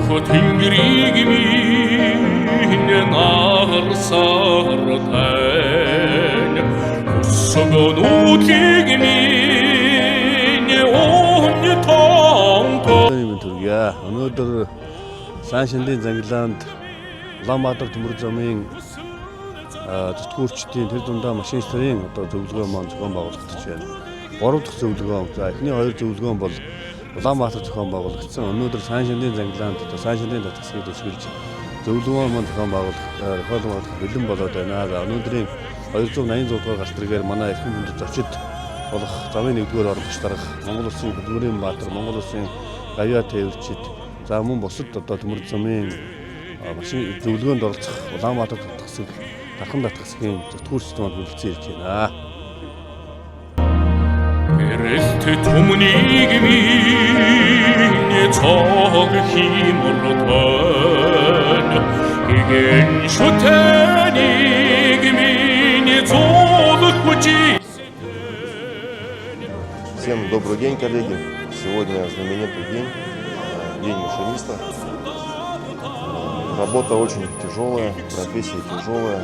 Бүх тэнгэрийг минь нарсаар тань Өсгөнүүдийг минь он тон Юм төргийа. Өнөөдөр Сайн шандын зангилаанд Улаанбаатар төмөр замын зүтгүүрчдийн тэр дундаа машинистын одоо зөвлөгөө маань зохион байгуулагдаж байна. 3 дахь зөвлөгөө. За эхний 2 зөвлөгөө бол Улаанбаатар зохион байгуулагдсан. Өнөөдөр Сайн шандын зангилаанд одоо Сайн шандын татгсыг төсөөлж зөвлөгөө маань зохион байгуулах зохион байгуулах бэлэн болоод байна. За өнөөдрийн 286 дугаар галт тэргээр манай эрхэм хүндэт зочид болох замын 1-р орлогч дарга Монгол улсын хөдөлмөрийн баатар, Монгол улсын гавьяа тээвэрчид, за мөн бусад одоо төмөр замын машин зөвлөгөөнд оролцох Улаанбаатар татгсаг, Дархан татгсагийн зүтгүүрчд маань хүрэлцэн ирж байна. Гэрэлт түмнийг минь цог химуртан Гэгэн шүтэнийг минь зуулах хүч. Всем добрый день, коллеги. Сегодня знаменитый день, день машиниста. Работа очень тяжелая, профессия тяжелая,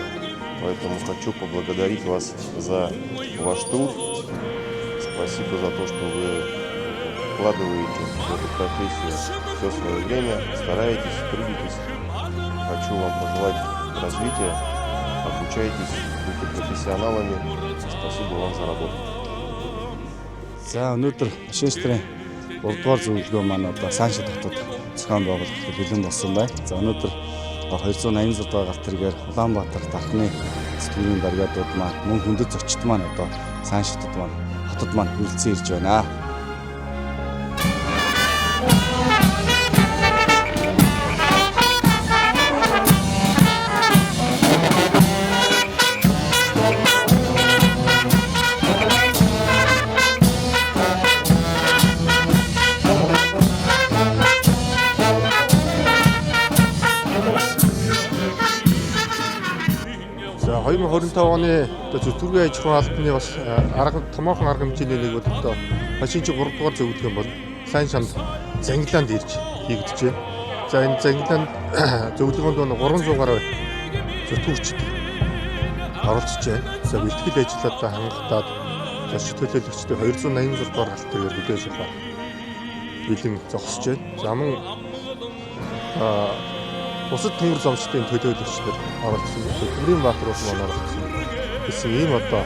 поэтому хочу поблагодарить вас за ваш труд. Спасибо за то, что вы вкладываете в эту профессию все свое время, стараетесь, трудитесь. Хочу вам пожелать развития, обучайтесь, будьте профессионалами. Спасибо вам за работу. За өнөөдөр машинистрийн 3 дугаар зөвлөгөө маань одоо Сайн шанд хотод зохион байгуулахад бэлэн болсон байна. За өнөөдөр 286 дугаар галт тэргээр Улаанбаатар дархны зүтгэлийн бригадууд маань мөн хүндэт зочид маань одоо Сайн шатад маань хотод маань хүрэлцэн ирж байна. За 2025 оны одоо зүтгэргийн аж ахуйн албаны бас арга томоохон арга хэмжээний нэг бол одоо машинчийн 3 дугаар зөвлөгөө бол Сайн шанд зангилаанд ирж хийгдэж байна. За энэ зангилаанд зөвлөгөөнд нь 300 гаруй зүтгүүрчид оролцож байна. За бэлтгэл ажил одоо хангалтаад зочид төлөөлөгчдийн 286 дугаар галт тэргээр хүлээж авах бэлэн зогсож байна. За мөн бусад төмөр зовчдын төлөөлөгч нар оролцсон. Төмрийн баатар бол маань оролцсон. Гэсэн ийм одоо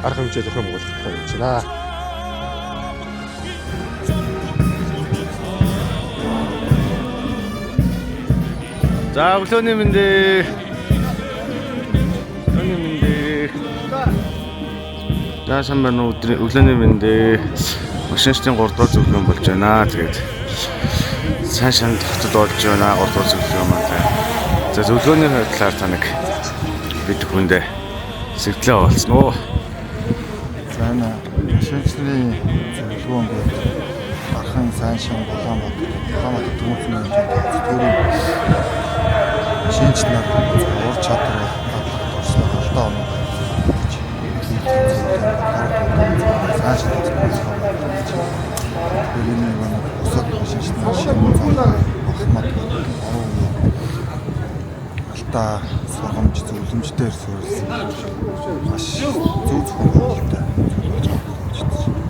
арга хэмжээ зохион байгуулагдах гэж байна. За өглөөний мэнд ээ. Өглөөний мэнд ээ. За сайн байна уу, өдрийн өглөөний мэнд ээ. Машинистын 3 дугаар зөвлөгөө болж байна. Тэгээд Сайн шанд хотод болж байна. 3 дугаар зөвлөгөө маань. За зөвлөгөөний талаар та нэг бид хүндээ сэтгэлээ олцсон уу? За энэ машинчны зөвлөгөөн гээд Дархан Сайн шан Улаанбаатар төмөр зүйн зүтгэрийн машинч нар ур чадвар дадлага туршлага алдаа оноо гэж сайн шан гэж. Тэгэхээр энэ нэг бусад машинч нар шинэ зам Ахмад гэдэг орон үеийн алдаа сургамж зөвлөмжтөр суурилсан маш зөв зохион байгуулалттай зүйл болж байгаа гэж бодож байна.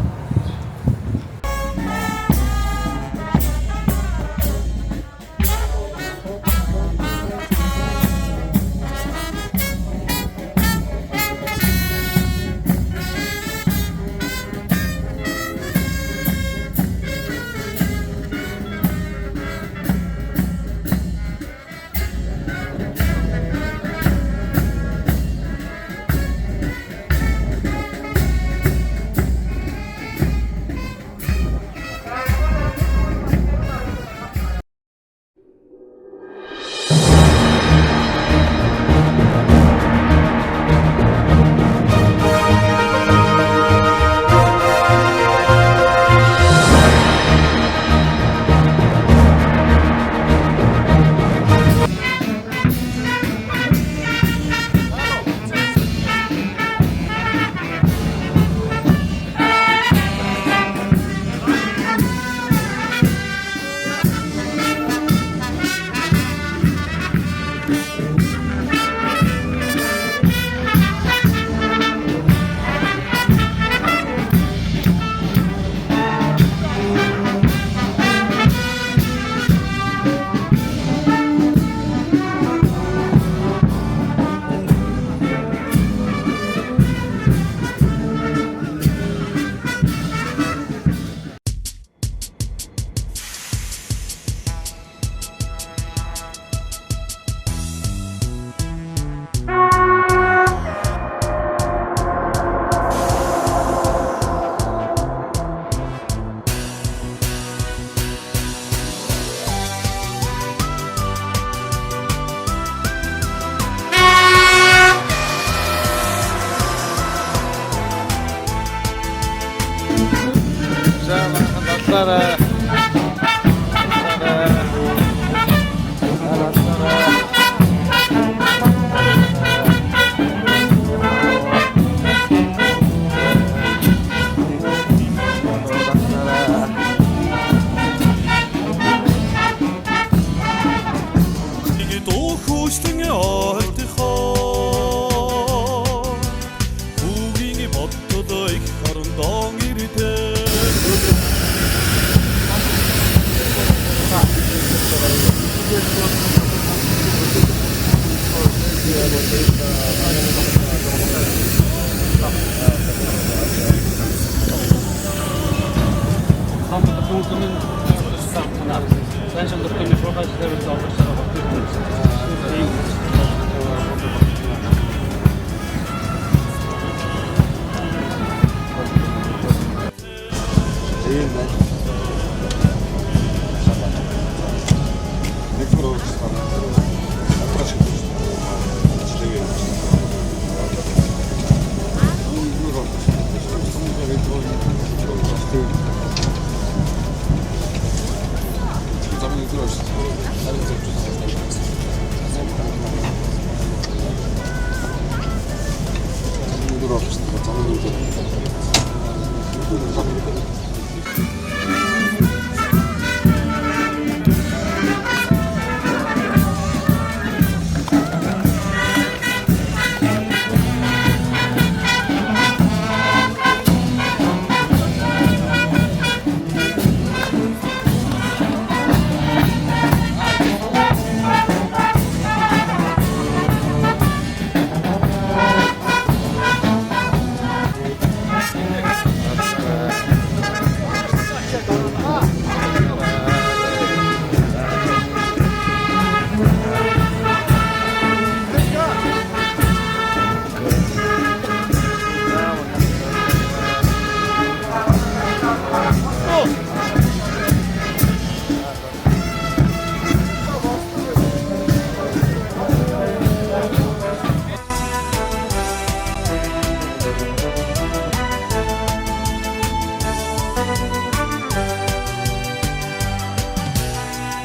Тийм байна. Нэг бүр өөрчлөлт. Тодорхой шиг. Ажлыг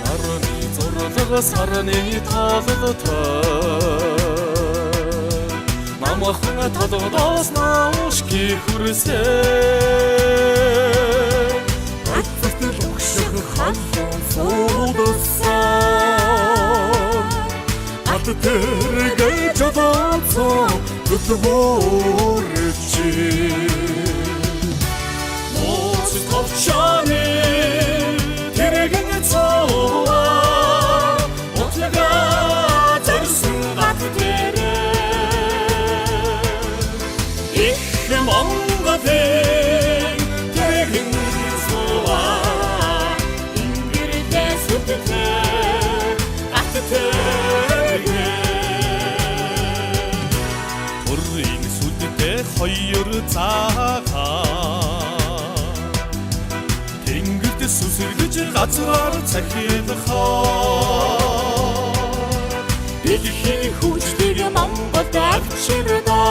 Нарны зурлага сарны толготой Намхан толгодоос наушки хүрсэн. Газарт өгшөх халуун суудсан. Ат тэргээ жолооцоо төлбөрчи. Моц товчоны тэрэгэн цоо Утлага зорьсон гат дээрээ. Их Монголын тэрэгэн цоо Ингэрдээ сүттэй гат дээрээ. Төрийн сүдтэй хоёр цагаан Тэнгэрт сүсэргэж газраар цахилхаа. Дэлхийн хүчтэй Монголд авчирна.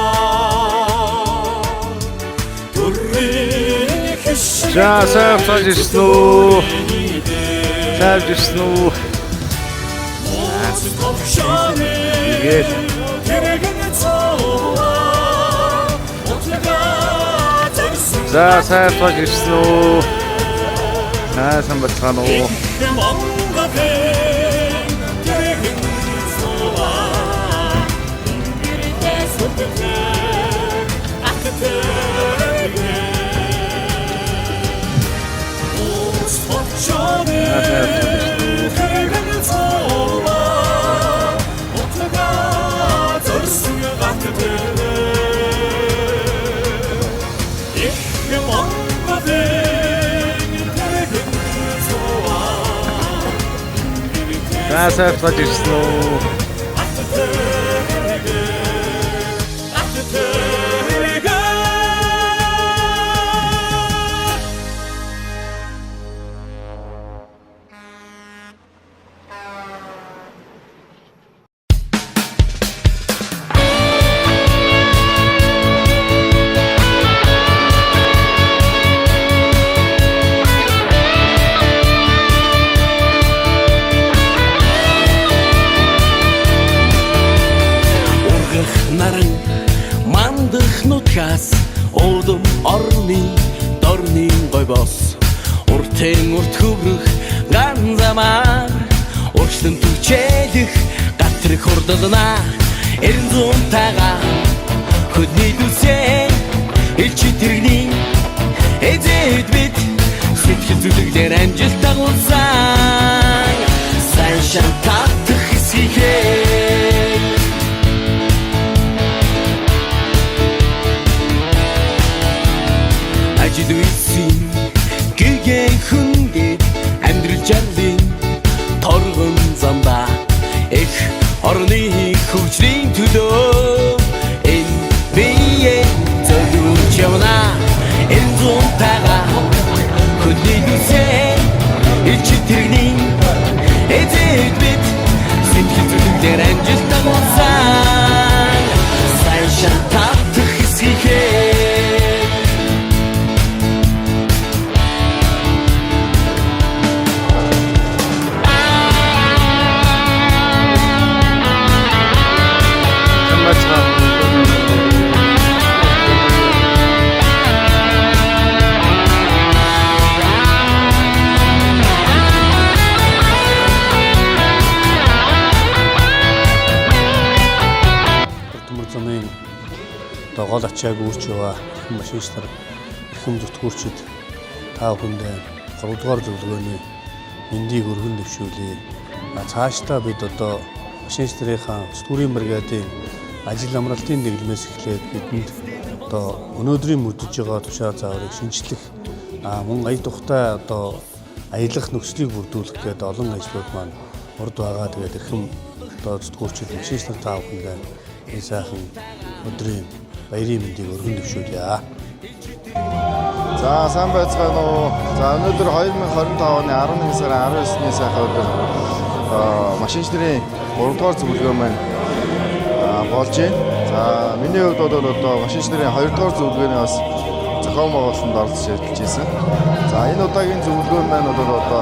Төрийн хишиг. За, сайн цааш ирсэн үү? Сайн ирсэн үү? Тэгээд. Тэрэгэн цоо Утлага зорьсон. За, сайн цааш ирсэн үү? Сайн бацгаана уу? Их Монголын тэрэгэн цоо Ингэрдээ сүттэй гат дээрээ. Уус товчооны тэрэгэн цоо Утлага зорьсон гат дээрээ. Их Монголын тэрэгэн цоо. За, сайн цааш ирсэн үү? Гат дээрээ, гат дээрээ. Ургах наран мандах нутгаас уудам орны дорны гойбос уртын урт хөврөх ганзамаар урчлан түгчээлэх гатрах хурдална 900 тага хөдний дүсээ элчи тэрэгний эзэд бид сэтгэл зүлэглэр амжилт дагуулсан сайн шан татах хэсгийхээ. Ажил үйсэн гэгэн хүндэд амьдрал. гол ачааг үүрч яваа эрхэм машинист нар, эрхэм зүтгүүрчид та бүхэндээ 3 дугаар зөвлөгөөний мэндийг өргөн дэвшүүлье. Цаашдаа бид одоо машинист нарынхаа зүтгүүрийн бригадын ажил амралтын дэглэмээс эхлээд бидэнд одоо өнөөдрийн мөрдөж байгаа тушаал зааврыг шинжлэх, мөн ая тухтай одоо аялах нөхцөлийг бүрдүүлэх гээд олон ажлууд маань урд байгаа. Тэгээд эрхэм одоо зүтгүүрчид, машинист нар та бүхэндээ энэ сайхан өдрийн баярын мэндийг өргөн дэвшүүлье. За, сайн байцгаана уу. За, өнөөдөр 2025 оны 11 сарын 19-ний сайхан өдөр машинч нарын 3 дугаар зөвлөгөө маань болж байна. За, миний хувьд бол одоо машинч нарын 2 дугаар зөвлөгөөний бас зохион байгуулалтанд оролцож ажиллаж байсан. За, энэ удаагийн зөвлөгөө маань бол одоо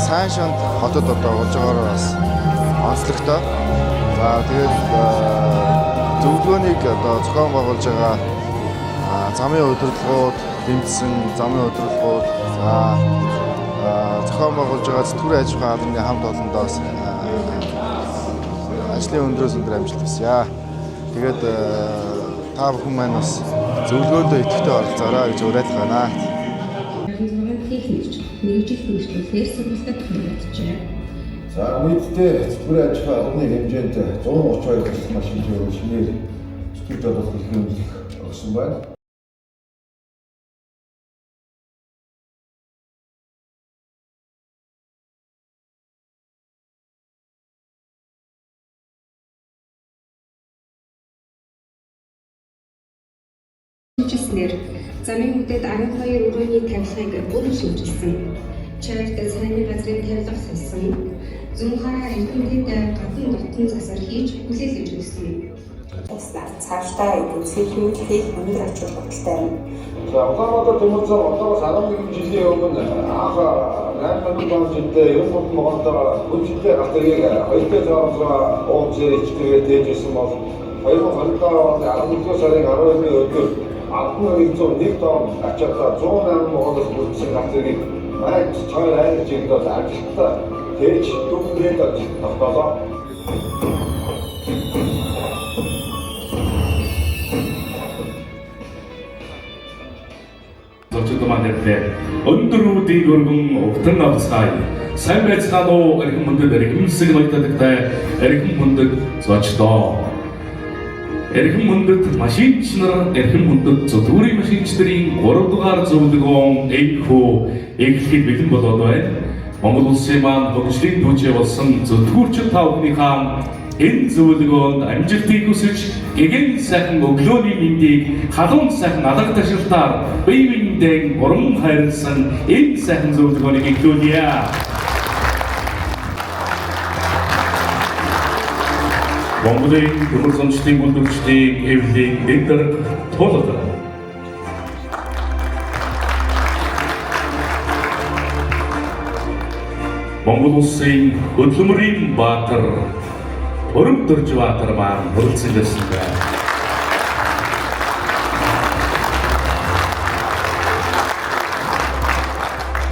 сайн шанд хотод одоо болж байгаагаар бас онцлогтой. За, тэгээд зөвлөгөөнийг одоо зохион байгуулж байгаа замын удирдлагууд, дэмжсэн замын удирдлагууд, за зохион байгуулж байгаа зүтгүүрийн аж ахуйн албаны хамт олондоо бас ажлын өндрөөс өндөр амжилт хүсье. Тэгээд та бүхэн маань бас зөвлөгөөндөө идэвхтэй оролцоорой гэж уриалах байна. 16 техникч мэргэжил хэрэгжүүлэхээр сургалтад хамрагджээ. За, нийтдээ зүтгүүрийн аж ахуйн албаны хэмжээнд 132 гарсан машин шинээр зүтгэж олох эрхийн үнэлэх өгсөн байна. Шинэчилснээр замын үдэд 12 өрөөний тавилгыг бүрэн шинэчилсэн. Чайрт цайны газрын тавилга сольсон. Зүүн хараа эрдэмтэд гадна дотн засвар хийж хүлээлгэж өгсөн. Туснаар цаашдаа эдийн засгийн хэмнэлтийг өндөр ач холбогдолтой юм. За, Улаанбаатар төмөр зам одоогоос 11 жилийн өмнө анх 8 жилдээ 93 могоонтойгоор хүнчлээ галт тэргийг 2.6 уумжээр ичтэйгээр дээж ирсэн бол 2025 оны 11 сарын 12-ны өдөр 1101 тонн ачаалтаа 108 могоноос бүрдсэн галт тэргийг майд чойр айлч чиглэл ажилтнаа тээж дүнгээд тогтоолоо. Зочид маань ирлээ. Өндөр үүдийг өргөн угтан авцгаая. Сайн байцгаана уу, эрхэм хүндэт эрхэмсэг ноётлагтай эрхэм хүндэт зочдоо. Эрхэм хүндэт машинч нар, эрхэм хүндэт зүтгүүрийн машинч нарын 3 дугаар зөвлөгөөн энэхүү эхлэхэд бэлэн болоод байна. Монгол улсын маань хөгжлийн түвшээ болсон зүтгүүрчид та бүхнийхээ энэ зөвлөгөөнд амжилтыг хүсэж гэгэн сайхан өглөөний мэндийг халуун сайхан алга ташилтаар бие биендээ уран хайрлсан энэ сайхан зөвлөгөөнийг эхлүүлье. Монголын төмөр зончдын үйлдвэрчдийн эвлийн дэд дарга Тулга. Монгол улсын хөдөлмөрийн баатар Өрөмдөрж Баатар маань хүрэлцэн ирсэн байна.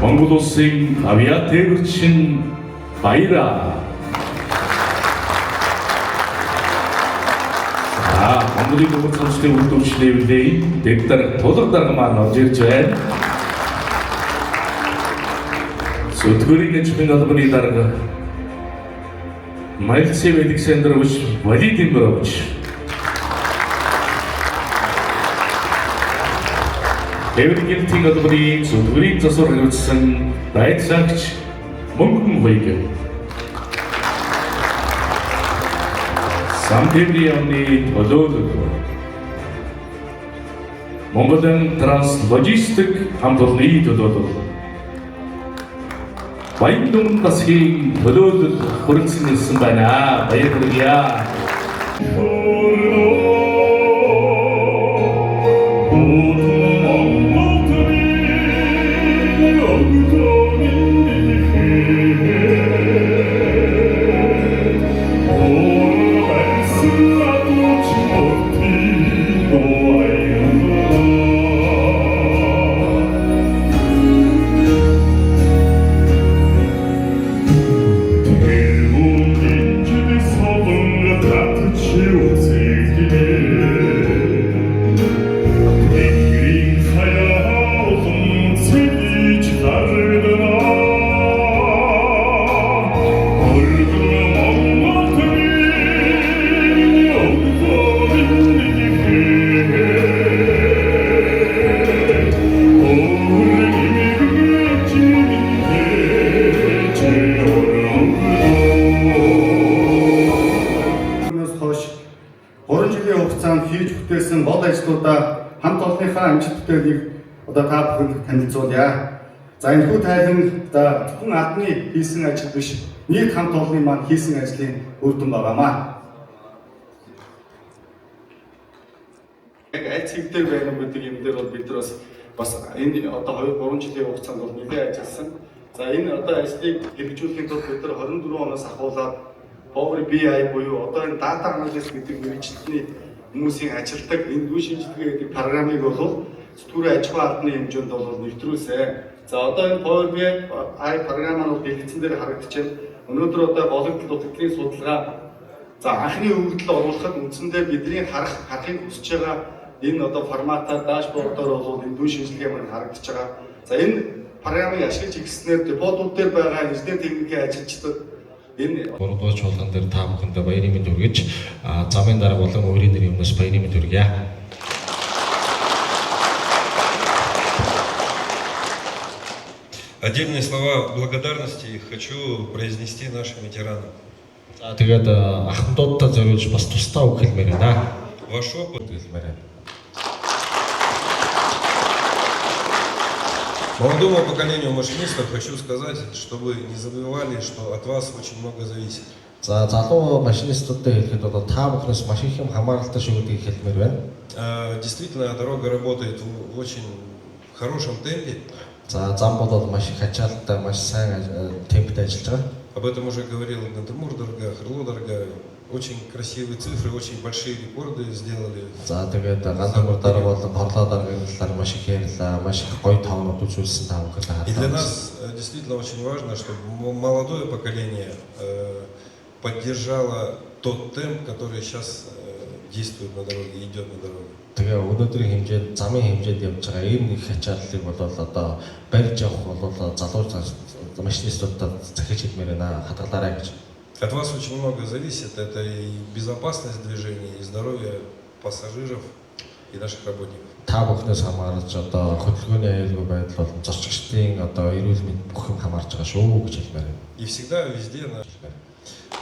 Монгол улсын авиа тээвэрчин Баяра. За, Монголын төмөр зончдын үйлдвэрчдийн эвлийн дэд дарга Тулга дарга маань орж ирж байна. Зүтгүүрийн аж ахуйн албаны дарга Мальцев Александрович Владимирович. Тээврийн албаны зүтгүүрийн засвар хариуцсан дайцагч Мөнгөн Хуйг. Сам тээврийн яамны төлөөлөл Монголын Транслогистик хамт олонны төлөөлөл Баян засгийн төлөөлөл хүрэлцэн ирсэн байна. Баяр хүргье. хийсэн гол ажлуудаа хамт олонныхаа амжилт бүтээлийг одоо та бүхэнд танилцуулъя. За, энэхүү тайлан одоо зөвхөн албаны хийсэн ажил биш, нийт хамт олонны маань хийсэн ажлын үр дүн байгаа маа. Яг аль цэг дээр байна гэдэг юм дээр бол бид нар бас энэ одоо 2 3 жилийн хугацаанд бол нэлээд ажилласан. За, энэ одоо ажлыг хэрэгжүүлэхийн тулд бид нар 24 оноос ахуулаад Power BI буюу одоо энэ data analyst гэдэг мэргэжилтний хүмүүсийн ажилладаг энэ үе шинжилгээ гэдэг програмыг бол зүтгүүрийн аж ахуйн албаны хэмжээнд бол нэвтрүүлсэн. За, одоо энэ Power BI програм нь бол дэлгэцэн дээр харагдаж байна. Өнөөдөр одоо гологдол дутагдлын судалгаа, за, анхны өгөгдөл оруулахад үндсэндээ бидний харахыг хүсэж байгаа энэ одоо форматаар dashboard оор бол энэ дүн шинжилгээ маань харагдаж байгаа. За, энэ програмыг ашиглаж эхэлснээр депотууд дээр байгаа инженер техникийн ажилчдад энэ 3 дугаар чуулган дээр та бүхэндээ баярын мэнд хүргэж, замын дарга болон өөрийн нэрийн өмнөөс баярын мэнд хүргье. Отдельные слова благодарности хочу произнести нашим ветеранам. За, тэгээд ахмадуудад зориулж бас тусдаа үг хэлмээр байна. Ваш опыт хэлмээр байна. Молодому поколению машинистов хочу сказать, чтобы не забывали, что от вас очень много зависит. За, залуу машинистуудад хэлэхэд одоо та бүхнээс маш их юм хамааралтай шүү гэдгийг хэлмээр байна. Действительно, дорога работает в очень хорошем темпе. За, зам бол маш их ачаалттай, маш сайн темптэй ажиллаж байгаа. Об этом уже говорил Гантемур Дарга, Хорлоо Дарга. Очень красивые цифры, очень большие рекорды сделали. За, тэгээд Гантөмөр дарга болон Хорлоо даргын талаар маш их ярьлаа, маш их гоё тоонууд үзүүлсэн та бүхэн И для харлаа. нас действительно очень важно, чтобы молодое поколение поддержало тот темп, который сейчас действует на дороге, идет на дороге. Тэгээ өнөөдрийн хэмжээнд замын хэмжээнд явж байгаа ийм нэг ачааллыг бол одоо барьж явах бол залуу машинистуудад захиж хэлмээр байна. Хадгалаарай гэж. От вас очень много зависит. Это и безопасность движения, и здоровье пассажиров, и наших работников. Та бүхнээс хамаарч одоо хөдөлгөөний аюулгүй байдал болон зорчигчдын одоо эрүүл мэнд бүх юм хамаарч байгаа шүү гэж хэлмээр байна. И всегда, везде.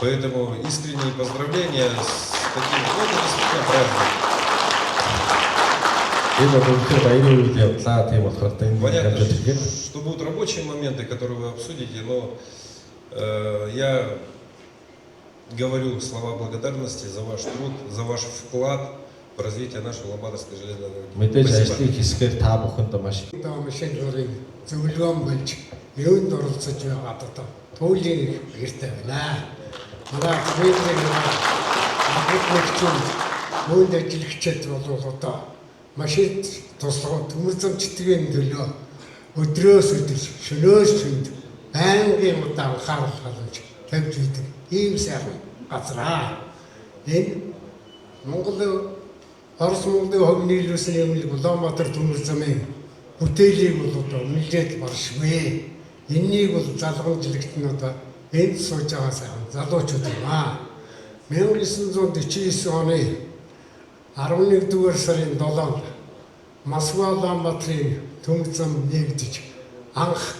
Поэтому искренние поздравления с таким вот действительно праздником. Энэ бол үнэхээр баярын үйл явдлаа. Тийм болохоор энэ Понятно, хэмжээд хэлгээд что будут рабочие моменты, которые вы обсудите, но я говорю слова благодарности за ваш труд, за ваш вклад в развитие нашей Улан-Баторской железной дороги. Мэдээж Спасибо. ажлын хэсгээр та бүхэнд маш их Одоо машин дурын зөвлөгөөн болж юунд оролцож байгаад одоо туйлын их баяртай байна. Манай хуулийн агуулгын мөн ажиллагчид бол одоо машин туслах төмөр зам читгэхийн төлөө өдрөөс өдөр, шөнөөс шөнд байнгын одоо анхаарал халамж тавьж идэг ийм сайхан газраа. Энэ Монгол Орос Монголын хувь нийлүүлсэн эмнэлэг Улаанбаатар төмөр замын бүтээлийг бол одоо үнэлээд баршгүй. Эннийг бол залгамжлагт нь одоо энд сууж байгаа сайхан залуучууд юм аа. 1949 оны 11 дугаар сарын 7-нд Москва Улаанбаатарын төмөр зам нээгдэж анх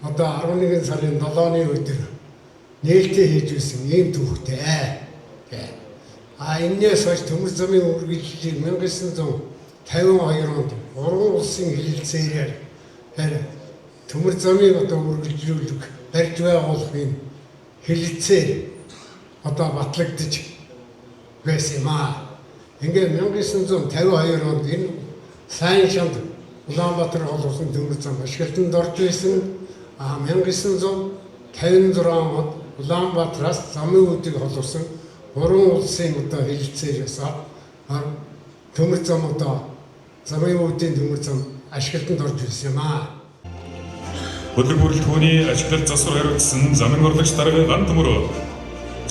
одоо 11 сарын 7-ны өдөр нээлтээ хийж байсан ийм түүхтэй. А энээс хойш төмөр замын үргэлжлэлийг 1952 онд гурван улсын хэлэлцээрээр төмөр замыг одоо үргэлжлүүлэх, барьж байгуулах юм хэлэлцээр одоо батлагдаж байсан юм аа. Ингээд 1952 онд энэ сайн шанд Улаанбаатар холбосон төмөр зам ашиглалтанд орж байсан. А 1956 онд Улаанбаатараас замын үүдийг холбосон гурван улсын одоо хэлэлцээр ясаар төмөр зам одоо замын үүдийн төмөр зам ашиглалтанд орж ирсэн юм аа. Хөдлөг бүрэлдэхүүний ажиглал засвар хариуцсан замын урлагч дарга Гантөмөр,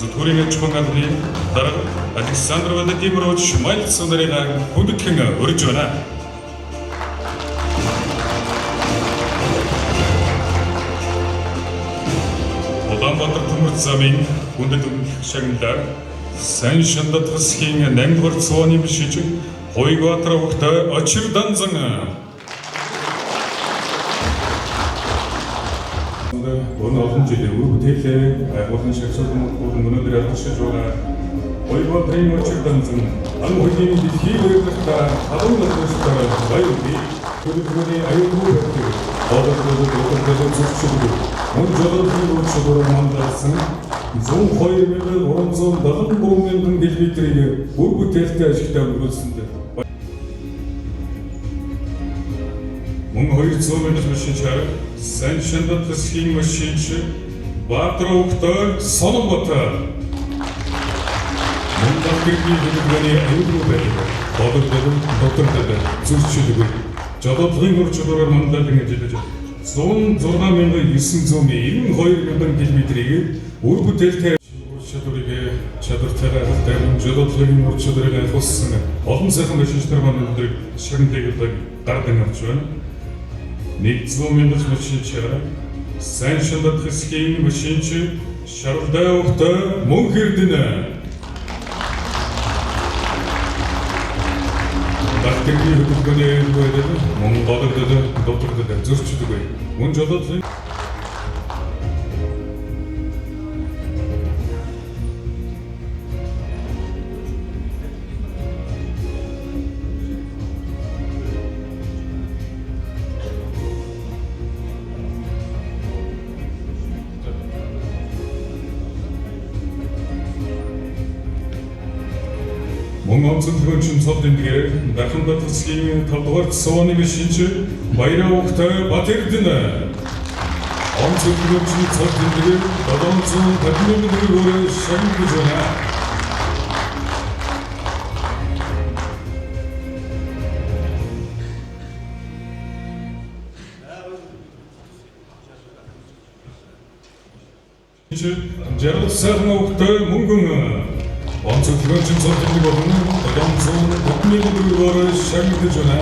зүтгүүрийн аж ахуйн албаны дарга Александр Владимирович Мальцев нарыг хүндэтгэн урьж байна. Улаанбаатар төмөр замын хүндэт өмнөх шагналаар Сайн Шанд засгийн 8 дугаар цооны бишиж Хуйгбаатар овогт Очир Данзан. байгуулсанд өн олон жилийн үр бүтээлээ байгуулан шагшуулсан болон өнөөдөр алдаршиж байгаа Хоёрын очир данзан ан хөлийн дэлхийн баярлагтай халуун нөхөстөр баяр би төлөвлөгөөний аюулгүй байдаг. Бодлого бодлого зөрчилдөг. Мөн жолоодлын үр чадвараар мандалсан 102 373 мянган километрийг үр бүтээлтэй ашигтай өнгөрүүлсэнд мөн 200 мянган машинчаар сайн шандат засгийн машинч Баатар Өгтэй Солонготой мөн дэлхийн төлөвлөгөөний аюулгүй байдаг. Бодлого доктортой зөрчилдөг. Жолоодлогын ур чадвараар манлайлан ажиллаж 106 992 мянган километрийг үр бүтээлтэй ур чадварыг чадвартайгаар хальтай жолоодлогын ур чадварыг айлгуулсан олон сайхан машинчдаар маань өнөөдөр шагналыг гардан авч байна. 100 мянган машинчаар сайн шандат хэсгийн машинч Шаралдай Өгтэй Мөнх Эрдэнэ. Бактерийн хөдөлгөөний аюулгүй байдал мөн гологдол, дутагдал зөрчилдөг. Мөн жолоодлогын Мөн онцлогч цол дэмдгээр Дархан засгийн 5 дугаар сууны машинч Баяраа Өгтэй Бат Эрдэнэ. Онцлогч цол дэмдгээр 750 төгрөгөөр шагналж байна. Жаргал сайхан Өгтэй Мөнгөн. Онцлогч цол дэмдэг болон 750 төгрөгөөр шагналж байна.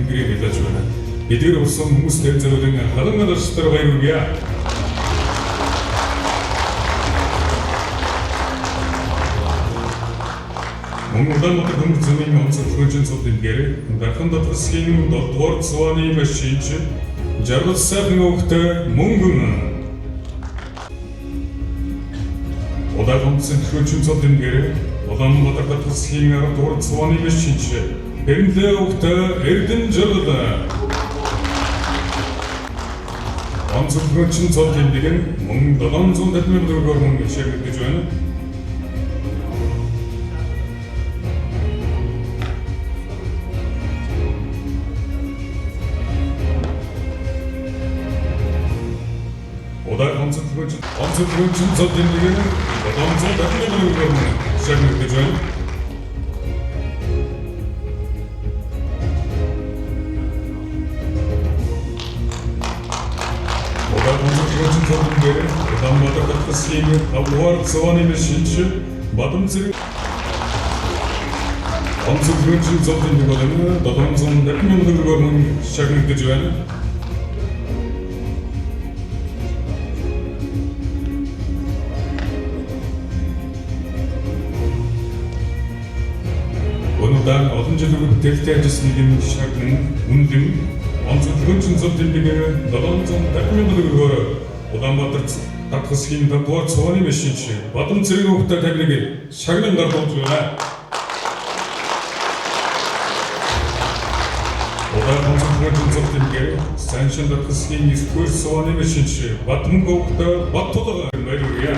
Тэнгэрийн билаж байна. Эдгээр болсон хүмүүст зориулан халан алдаршдаар баяр хүргье. Мөн Улаанбаатар төмөр замын онцлогч цол дэмдгээр Дархан засгийн 7 дугаар цувааны машинч Жаргал сайхан Өгтэй Мөнгөн. Удаан онцлогч цол дэмдгээр Улаанбаатар засгийн 10 дугаар цувааны машинч Хэрнлээ Өгтэй Эрдэнэ Жаргал. Онцлогч цол дэмдэг нь мөн 750 төгрөгөөр мөн шагналж байна. Удаан онцлогч цол дэмдэг нь 750 төгрөгөөр мөн шагналж байна. Удаан онцлогч цол дэмдгээр Улаанбаатар засгийн 5 дугаар цувааны машинч Бадамцэрэг онцлогч цол дэмдэг болон 750 төгрөгөөр мөн шагналж байна. Өнөөдөр олон жил бүтээлтэй ажилласан нэгэн шагнан үнэлэн онцлогч цол дэмдэг 750 төгрөгөөр Улаанбаатар засгийн 5 дугаар цувааны машинч Бадамцэрэг Өгтэй тамирыг шагнан гардуулж байна. Удаан онцлогч цол дэмдгээр Саншин засгийн 9 дугаар цувааны машинч Батмөнх Өгтэй Баттулга баяр хүргье.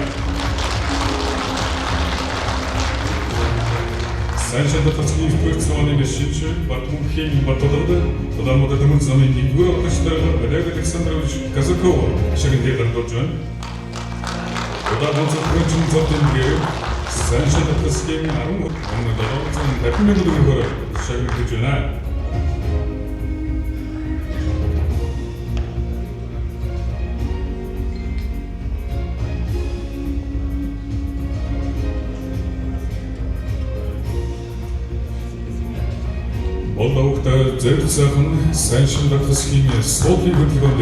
Сайн засгийн 9 дугаар цувааны машинч Батмөнхийн Баттулгад Улаанбаатар төмөр замын 1 дугаар орлогчтой Олег Александрович Казаков шагналыг гардуулж байна. Удаан онцлогч цол дэмдгээр Саншин засгийн 10 750 төгрөгөөр шагналж байна. Боловхтой зөв сайхан Саншин засгийн суудлын хөдөлгөөнд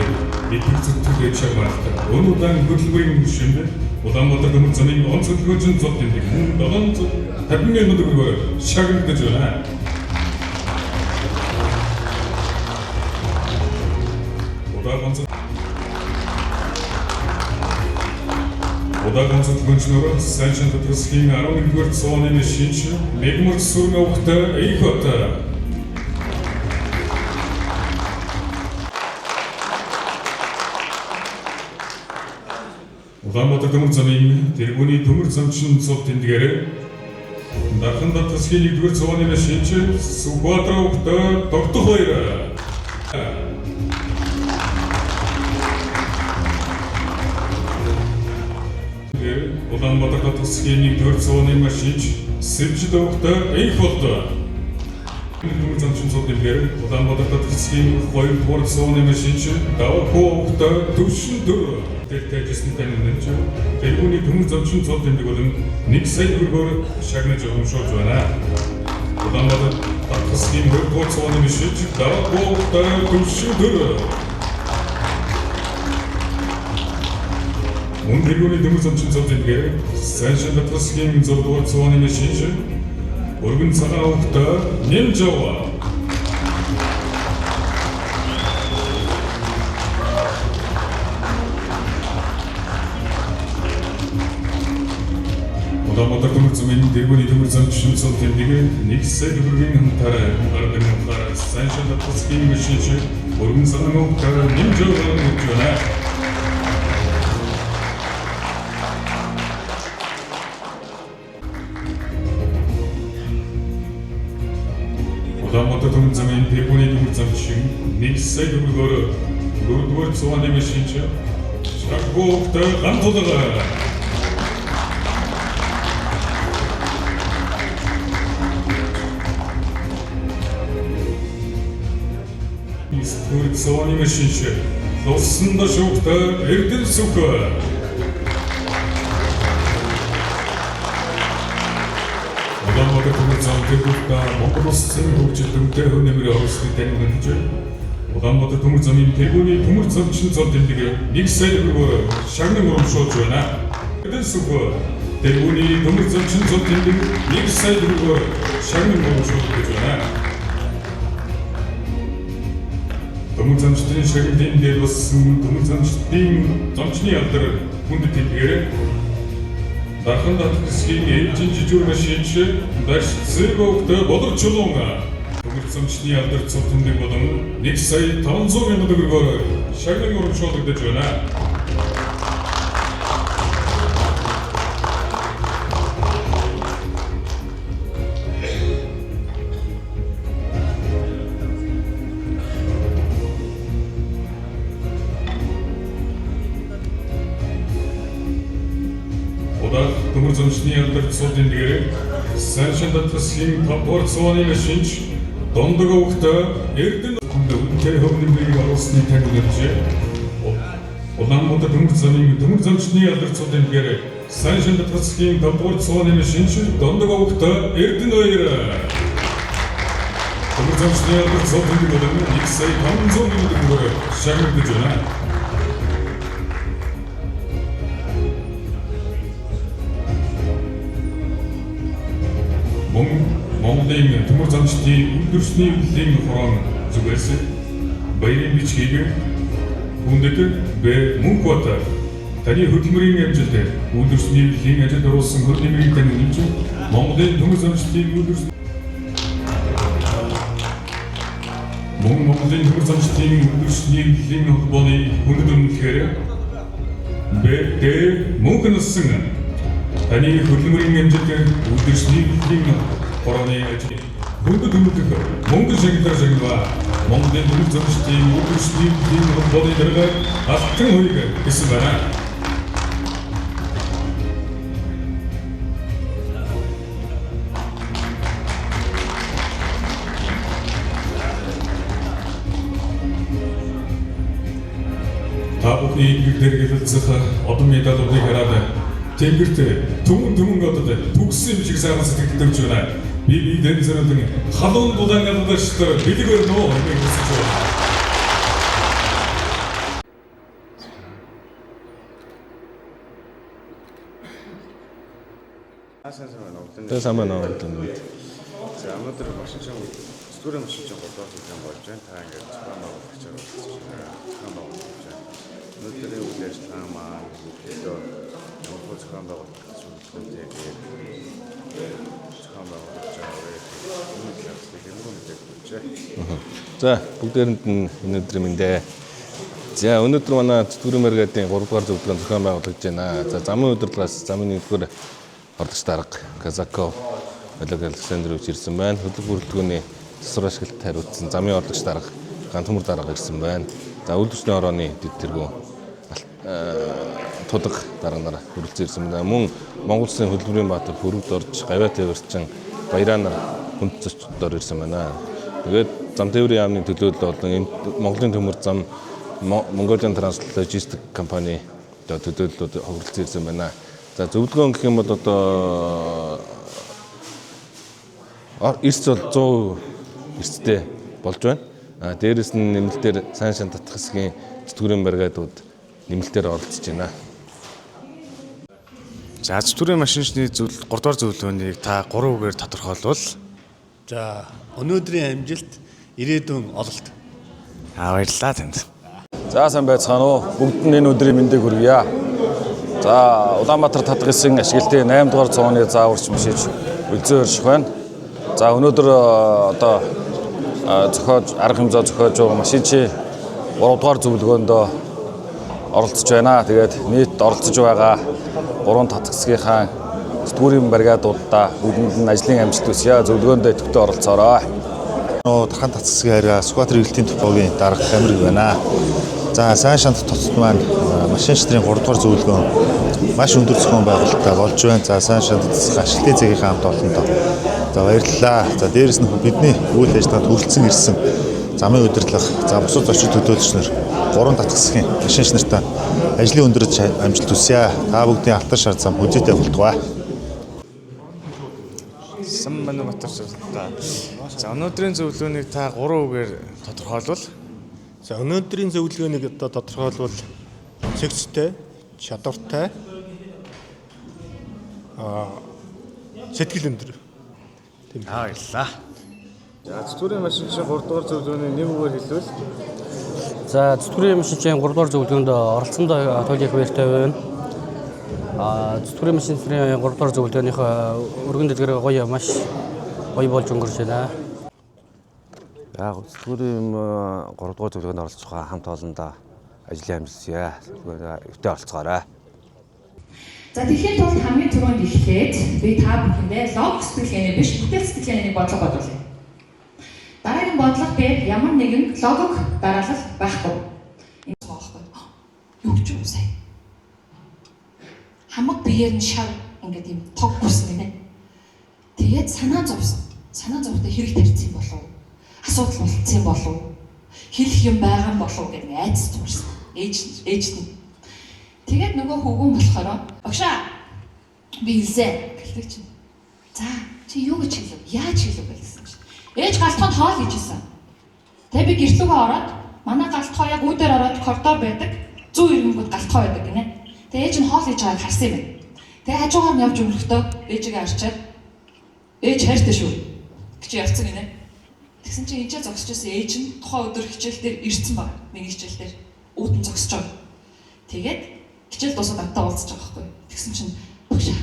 итгэх зүтгэл чагмаалтай. Өнөөдөр хөдөлгөөний шинэ Улаанбаатар төмөр замын онцлогч цол дэмдэг 750 төгрөгөөр шагналж байна. Удаан зөвлөгөөнчнөр сайн шин татгасгийн 11-р цооны шинж Мегмөр сүрэн овогтой Эйхот. Улаанбаатар төмөр замын тэргүүний төмөр замчин цол тэмдгээр Дархан татгасгийн 1-р цооны шинж Сүхбаатар овогтой Тогтох баяр. Улаанбаатар татгасгийн 1-р цооны машинч Сэвжид овогтой Эйх болд. Төмөр замчин цол тэмдгээр Улаанбаатар татгасгийн 2-р цооны машинч Давхуу овогтой Төвшин дөр. Дэлтэй ажилласны тань үнэнч тэргүүний төмөр замчин цол тэмдэг болон 1 сая төгрөгөөр шагнаж урамшуулж байна. Улаанбаатар татгасгийн 2-р цооны машинч Давхуу овогтой Төвшин дөр. Мөн тэргүүний төмөр замчин цол тэмдгээр сайн шин татгасгийн 6-р цооны машинч Өргөн цагаан овогтой Нэмжава. Улаанбаатар төмөр замын тэргүүний төмөр замчин цол тэмдэг 1 сая төгрөгийн хамтаар гардаг нөхөр сайн шин татгасгийн машинч Өргөн цагаан овогтой Нэмжава гэж байна. Улаанбаатар төмөр замын тэргүүний төмөр замчин 1 сая төгрөгөөр 4-р цооны машинч Шаггүй овогтой Гантулга. Эсвэл цооны машинч Лусан дашуухтай Эрдэнэ сүх. Улаанбаатар төмөр зам тэргүүтээ Монгол улсын хөгжил дүнтэй хөв нэмрээ оруулсныг тань үнэлж Улаанбаатар төмөр замын тэргүүний төмөр замчин цол тэмдэг 1 сая төгрөгөөр шагнан урамшуулж байна. Эрдэнэ сүх тэргүүний төмөр замчин цол тэмдэг 1 сая төгрөгөөр шагнан урамшуулж байна. Төмөр замчдын шагналын дээр болсон төмөр замчдын замчны алдар хүнд тэмдгээр Дархан татгасгийн ээлжийн жижүүр машинч Даш Зэвогтой Болор чулуун төмөр замчны алдар цол тэмдэг болон 1 сая 500 мянган төгрөгөөр шагнан урамшуулгадаж байна. Удаах төмөр замчны алдар цол тэмдгээр сайн шин татгасгийн 5-р цооны машинч Дондог овогтой Эрдэнэ үнэтэй хөв нэмрийг оруулсны тань үнэлж Улаанбаатар төмөр замын төмөр замчны алдар цол тэмдгээр сайн шин татгасгийн 5-р цооны машинч Дондог овогтой Эрдэнэ баяр. Төмөр замчны алдар цол тэмдэг болон 1 сая 500 мянган төгрөгөөр шагнагдаж байна. Мөн Монголын төмөр замчдын өндөрсний үеийн хорон зүгээс баярын бичгийг хүндэт Б. Мөнхбат таны хөдөлмөрийн амжилт өндөрсний үеийн ажилд оруулсан хөр нэмрийг тань үнэлж Монголын төмөр замчдын өндөрсний мөн Монголын төмөр замчдын өндөрсний үеийн холбооны хүндэт үнэлэхээр Б. Д. Мөнхнөсөн таны хөдөлмөрийн амжилт өндөрсний үеийн хорооны ажил хүндэт үнэлэх мөнгө шагналаар шагнаваа. Монголын төмөр замчдын өндөрсний үеийн холбооны дарга Алтан хоёг гэсэн байна. Та бүхний ингэр дээр гэлэлцэх одон медалуудыг хараад тэнгэрт түмэн түмэн одод төгссөн юм шиг сайхан сэтгэл төрж байна. Би дэн зэрэг халуун дулаан алдаштар бэлэг өрнө хэмээн хүсэж байна. Тэгээ сайн байна уу? За өнөөдөр машин шам Зүтгэрийн машин чинь 3 дугаар зөвлөгөөн болж байна. Та ингээд зохион байгуулагчаар оролцож байна. Зохион байгуулж байна. Өнөөдрийн үйл ажиллагаа маань ерөнхийдөө ямар зохион байгуулалт зөвлөгөөтэйгээр зохион байгуулж байгаа вэ? Энэ талаар ямар мэдээлэл өгч. За, бүгдээрэнд нь энэ өдрийн мэндэ. За, өнөөдөр манай зүтгэрийн бригадын 3 дугаар зөвлөгөөн зохион байгуулагдж байна. За, замын удирдлагаас замын 1-р орлогч дарга Казаков Олег Александрович ирсэн байна. Хөдлөх бүрэлдэхүүний засвар ашиглалт хариуцсан замын орлогч дарга Гантөмөр дарга ирсэн байна. За, үйлдвэрчний орооны дэд тэргүүн тулга дарга нар хүрэлцэн ирсэн байна. Мөн Монгол Улсын хөдөлмөрийн баатар хөрөвд орж гавьяа тээвэрчин баяраа нар хүнд зочдоор ирсэн байна. Тэгээд зам тээврийн яамны төлөөлөл болон Монголын төмөр зам Mongolian Trans Logistic компани одоо төлөөллүүд хүрэлцэн ирсэн байна. За, зөвлөгөөн гэх юм бол одоо эрс бол 100% эрстэй болж байна. А дээрэс нь нэмэлтээр сайн шан татах хэсгийн зүтгэрийн бригадууд нэмэлтээр оролцож байна. За, зүтгэрийн машинчны зөв 3 дугаар зөвлөгөөнийг та 3 үгээр тодорхойлвол? За, өнөөдрийн амжилт, ирээдүйн ололт. Аа, баярлалаа танд. За, сайн байцгаана уу. Бүгд нь энэ өдрийн мэндийг хүргье. За, Улаанбаатар татах хэсгийн ашиглалтын 8 дугаар цооны зааварч машиж өлзөө өрших байна. За, өнөөдөр одоо зохиож арга хэмжээ зохиож байгаа машинчи 3 дугаар зөвлөгөөнд оролцож байна. Тэгээд нийт оролцож байгаа 3 татах хэсгийнхаа зүтгэрийн бригадуудаа бүгдэнд нь ажлын амжилт хүсье. Зөвлөгөөндөө идэвхтэй оролцоорой. Дархан татах хэсгийн харьяа Сүхбаатар эргэлтийн депогийн дарга Камерэг байна. За, сайн шанд хотод маань машин штрийн 3 дугаар зөвлөгөөн маш өндөр зохион байгуулалттай болж байна. За, сайн шанд засах ашиглалтын цэгийнхээ хамт олондоо. За, баярлалаа. За, дээрэс нь бидний үйл ажиллагаанд хүрэлцэн ирсэн замын удирдлага, за бусад зочид төлөөлөгч нар 3 татах хэсгийн машинч нартай ажлын өндөр амжилт хүсье. Та бүгдийн алтан шар зам хүзээтэй болтугай. Сан байна Батар. За, өнөөдрийн зөвлөгөөнийг та 3 үгээр тодорхойлвол? За, өнөөдрийн зөвлөгөөнийг одоо тодорхойлвол цэгцтэй, чадвартай, сэтгэл өндөр. Тийм. Аа, баярлалаа. За, зүтгэрийн машинчийн 3 дугаар зөвлөгөөний нэг үгээр хэлбэл? За, зүтгэрийн машинчийн 3 дугаар зөвлөгөөнд оролцсондоо туйлын их баяртай байна. Зүтгэрийн машинчийн 3 дугаар зөвлөгөөнийх өргөн дэлгэр гоё маш гоё болж өнгөрч байна. За, зүтгэрийн 3 дугаар зөвлөгөөнд оролцох хамт олондоо ажлын амжилт хүсье. Өвтө оролцоорой. За, тэгэхийн тулд хамгийн түрүүнд эхлээд би та бүхэндээ логик сэтгэлгээний биш, бүтээл сэтгэлгээний бодлого бодуулъя. Дараагийн бодлого дээр ямар нэгэн логик дараалал байхгүй. Юу гэж юм сая? Хамаг биеэр нь шав ингээд юм тог гүсэн гинэ. Тэгээд санаа зовсон. Санаа зовхтой хэрэг тарьсан болов уу? Асуудал болцсон болов уу? Хэлэх юм байгаа юм болов уу гэдэг айдас тумарсан. Ээж нь. Тэгээд нөгөө хөвгүн болохоор багшаа би хэлсэ гэлдэг чинь. За, чи юу гэж хэлв? Яаж хэлв гэсэн чинь. Ээж галтхоонд хоол хийжсэн. Тэгээ би гэртлүүгээ ороод манай галтхоо яг үүдээр ороод коридор байдаг. Зүү ирэнгүүт галтхоо байдаг гинэ. Тэгээ ээж нь хоол хийж байгааг харсан юм байна. Тэгээ хажуугаар нь явж өнгөрөхдөө ээжигээ харчаад ээж хайртай шүү гэж явцсан гинэ. Тэгсэн чинь ээжээ зогсож байсан ээж нь тухайн өдөр хичээл дээр ирсэн баг. Миний хичээл дээр үүдэн зогсож байгаа. Тэгээд хичээл дуусаад надтай уулзаж байгаа байхгүй. Тэгсэн чинь багшаа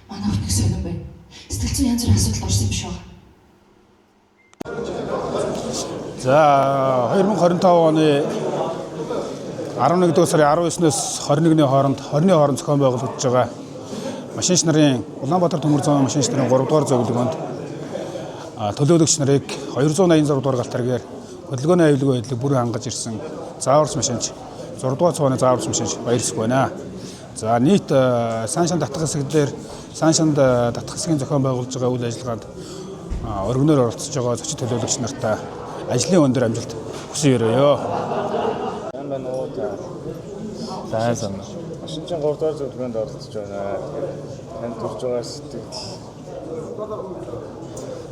манай хүүхд нэг сонирн байна. Сэтгэл зүйн янз бүрийн асуудал орсон юм шиг байна. За, 2025 оны 11 дугаар сарын 19-ноос 21-ний хооронд 20-ны хооронд зохион байгуулагдаж байгаа машинч нарын Улаанбаатар төмөр замын машинч нарын 3 дугаар зөвлөгөөнд төлөөлөгч нарыг 286 дугаар галт тэргээр хөдөлгөөний аюулгүй байдлыг бүрэн хангаж ирсэн зааварч машинч 6 дугаар цооны зааварч машинч баярлсаг байна. За, нийт сайн шан татах хэсэг дээр сайн шанд татах хэсгийн зохион байгуулж байгаа үйл ажиллагаанд өргөнөөр оролцож байгаа зочид төлөөлөгч нартай ажлын өндөр амжилт хүсэн өрөөё. Сайн байна уу? Сайн сайн. Машинчийн 3 дугаар зөвлөгөөнд оролцож байна. Танд төрж байгаа сэтгэл.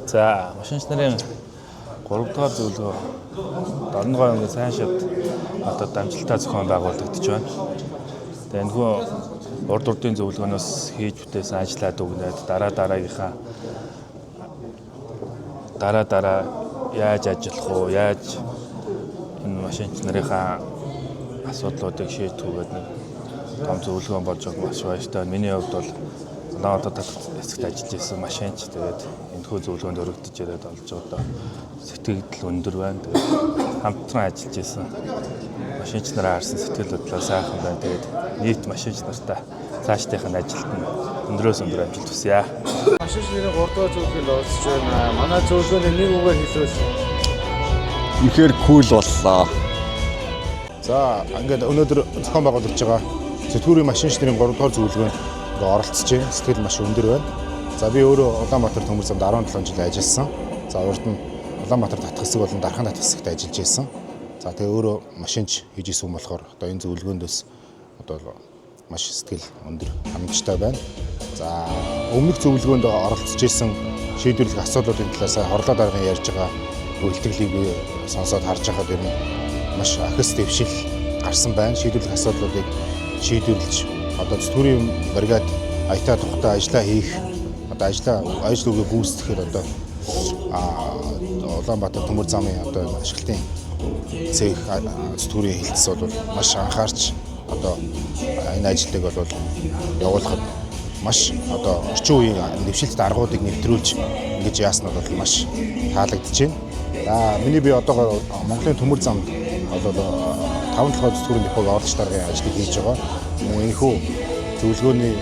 За, машинч нарын 3 дугаар зөвлөгөө Дорногов аймгийн сайн шат хотод амжилттай зохион байгуулагдаж байна. Тэгээ энэхүү урд урдын зөвлөгөөнөөс хийж бүтээсэн ажлаа дүгнээд дараа дараагийнхаа дараа дараа Яаж ажиллах уу, яаж энэ машинч нарынхаа асуудлуудыг шийдэх үү гэдэг нэг том зөвлөгөө болж байгаа маш баяртай. Миний хувьд бол Улаанбаатар татах хэсэгт ажиллаж исэн машинч, тэгээд энэхүү зөвлөгөөнд өргөдөж ирээд олж одоо сэтгэл өндөр байна. Тэгээд хамтран ажиллаж исэн машинч нараа харсан сэтгэл хөдлөө сайхан байна. Тэгээд нийт машинч нартай цаашдынх нь ажилд нь өндрөөс өндөр амжилт хүсье. Машинч нарын 3 дугаар зөвлөгөөнд оролцож байна. Манай зөвлөгөөний нэг үгээр хэлбэл үнэхээр кул боллоо. За ингээд өнөөдөр зохион байгуулагдж байгаа зүтгүүрийн машинч нарын 3 дугаар зөвлөгөөнд ингээд оролцож байна. Сэтгэл маш өндөр байна. За би өөрөө Улаанбаатар төмөр замд 17 жил ажилласан. За урд нь Улаанбаатар татах хэсэг болон Дархан татах хэсэгт ажиллаж байсан. За тэгээ өөрөө машинч хийж исэн юм болохоор одоо энэ зөвлөгөөндөөс одоо маш сэтгэл өндөр хангамжтай байна. За өмнөх зөвлөгөөнд оролцож исэн шийдвэрлэх асуудлуудын талаар сая хорлоо даргын ярьж байгаа үлтгэлийг би сонсоод харж байхад ер нь маш ахис дэвшил гарсан байна. Шийдвэрлэх асуудлуудыг шийдвэрлэж одоо зүтгүүрийн бригад аятаа тухтай ажиллаа хийх одоо ажил үүргээ гүйцэтгэхээр одоо Улаанбаатар төмөр замын одоо ашиглалтын цех зүтгүүрийн хэлтс бол маш анхаарч одоо энэ ажлыг бол явуулахад маш одоо орчин үеийн нэвшилт аргуудыг нэвтрүүлж ингэж яасан нь бол маш таалагдж байна. За миний би одоогоор Монголын төмөр замд бол 5 толгой зүтгүүрийн депог орлогч даргын ажлыг хийж байгаа. Мөн энэхүү зөвлөгөөний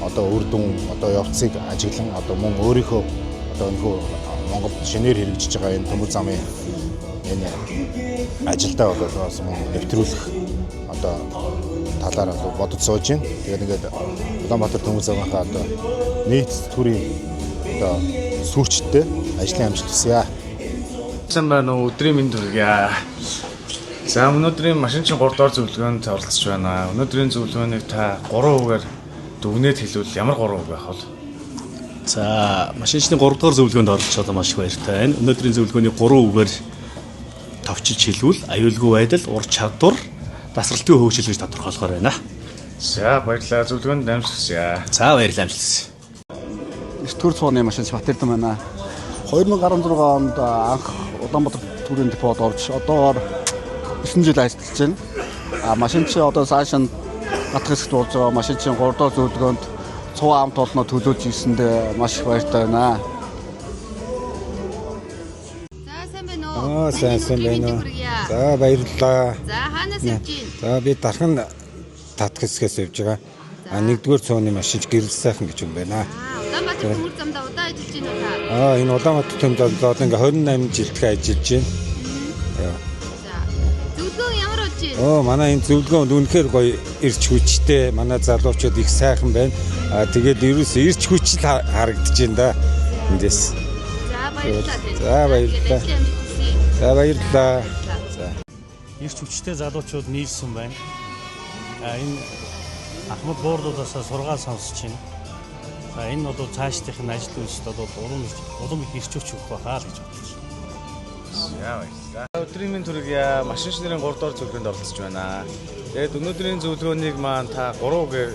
одоо үр дүн одоо явцыг ажиглан одоо мөн өөрийнхөө одоо энэхүү Монголд шинээр хэрэгжиж байгаа энэ төмөр замын энэ ажилдаа бол бас мөн нэвтрүүлэх одоо талаар бодож сууж байна. Тэгээд ингээд Улаанбаатар төмөр замынхаа одоо нийт зүтгүүрийн одоо сүүрчтэй ажлын амжилт хүсье. Сайн байна уу? Өдрийн мэнд хүргье. За өнөөдрийн машинчин 3 дугаар зөвлөгөөнд оролцож байна. Өнөөдрийн зөвлөгөөнийг та 3 үгээр дүгнээд хэлвэл ямар 3 үг байх вэ? За машинчны 3 дугаар зөвлөгөөнд оролцож одоо маш их баяртай байна. Өнөөдрийн зөвлөгөөний 3 үгээр товчилж хэлвэл аюулгүй байдал, ур чадвар, дасралтын хөгжил гэж тодорхойлохоор байна. За баярлалаа. Зөвлөгөөнд амжилт хүсье. За баярлалаа, амжилт хүсье. 9 дугаар цууны машинч Батэрдэн байна. 2016 онд анх Улаанбаатар зүтгүүрийн депод орж одоогоор 9 жил ажиллаж байна. А машинч одоо цааш нь гатах хэсэгт болж байгаа машинчийн 3 дугаар зөвлөгөөнд цуу амт олноо төлөөж ирсэндээ маш их баяртай байна. За сайн байна уу? Аа сайн байна уу? За баярлалаа. За хаанаас явж байна? За би Дархан татах хэсгээс явж байгаа. А нэгдүгээр цууны машинч гэрэл сайхан гэж юм байна. Улаанбаатар төмөр замдаа удаан ажиллаж байна уу та? Аа энэ Улаанбаатар төмөр замд одоо ингээ 28 жилдээ ажиллаж байна. За зөвлөгөө ямар болж байна? Оо манай энэ зөвлөгөөнд үнэхээр гоё ирч хүчтэй манай залуучууд их сайхан байна. Аа тэгээд ерөөсөө ирч хүч л харагдаж байна да. Эндээс. За баярлалаа. За баярлалаа. За баярлалаа. За. Ирч хүчтэй залуучууд нийлсэн байна. А энэ ахмад буурлуудаас сургаал сонсож байна. За энэ бол цаашдынх нь ажил үйлсд бол улам их ирч хүч өгөх байхаа л гэж бодож байна. За баярлалаа. Өдрийн мэнд хүргье. Машинч нарын 3 дугаар зөвлөгөөнд оролцож байна. Тэгээд өнөөдрийн зөвлөгөөнийг маань та 3 үгээр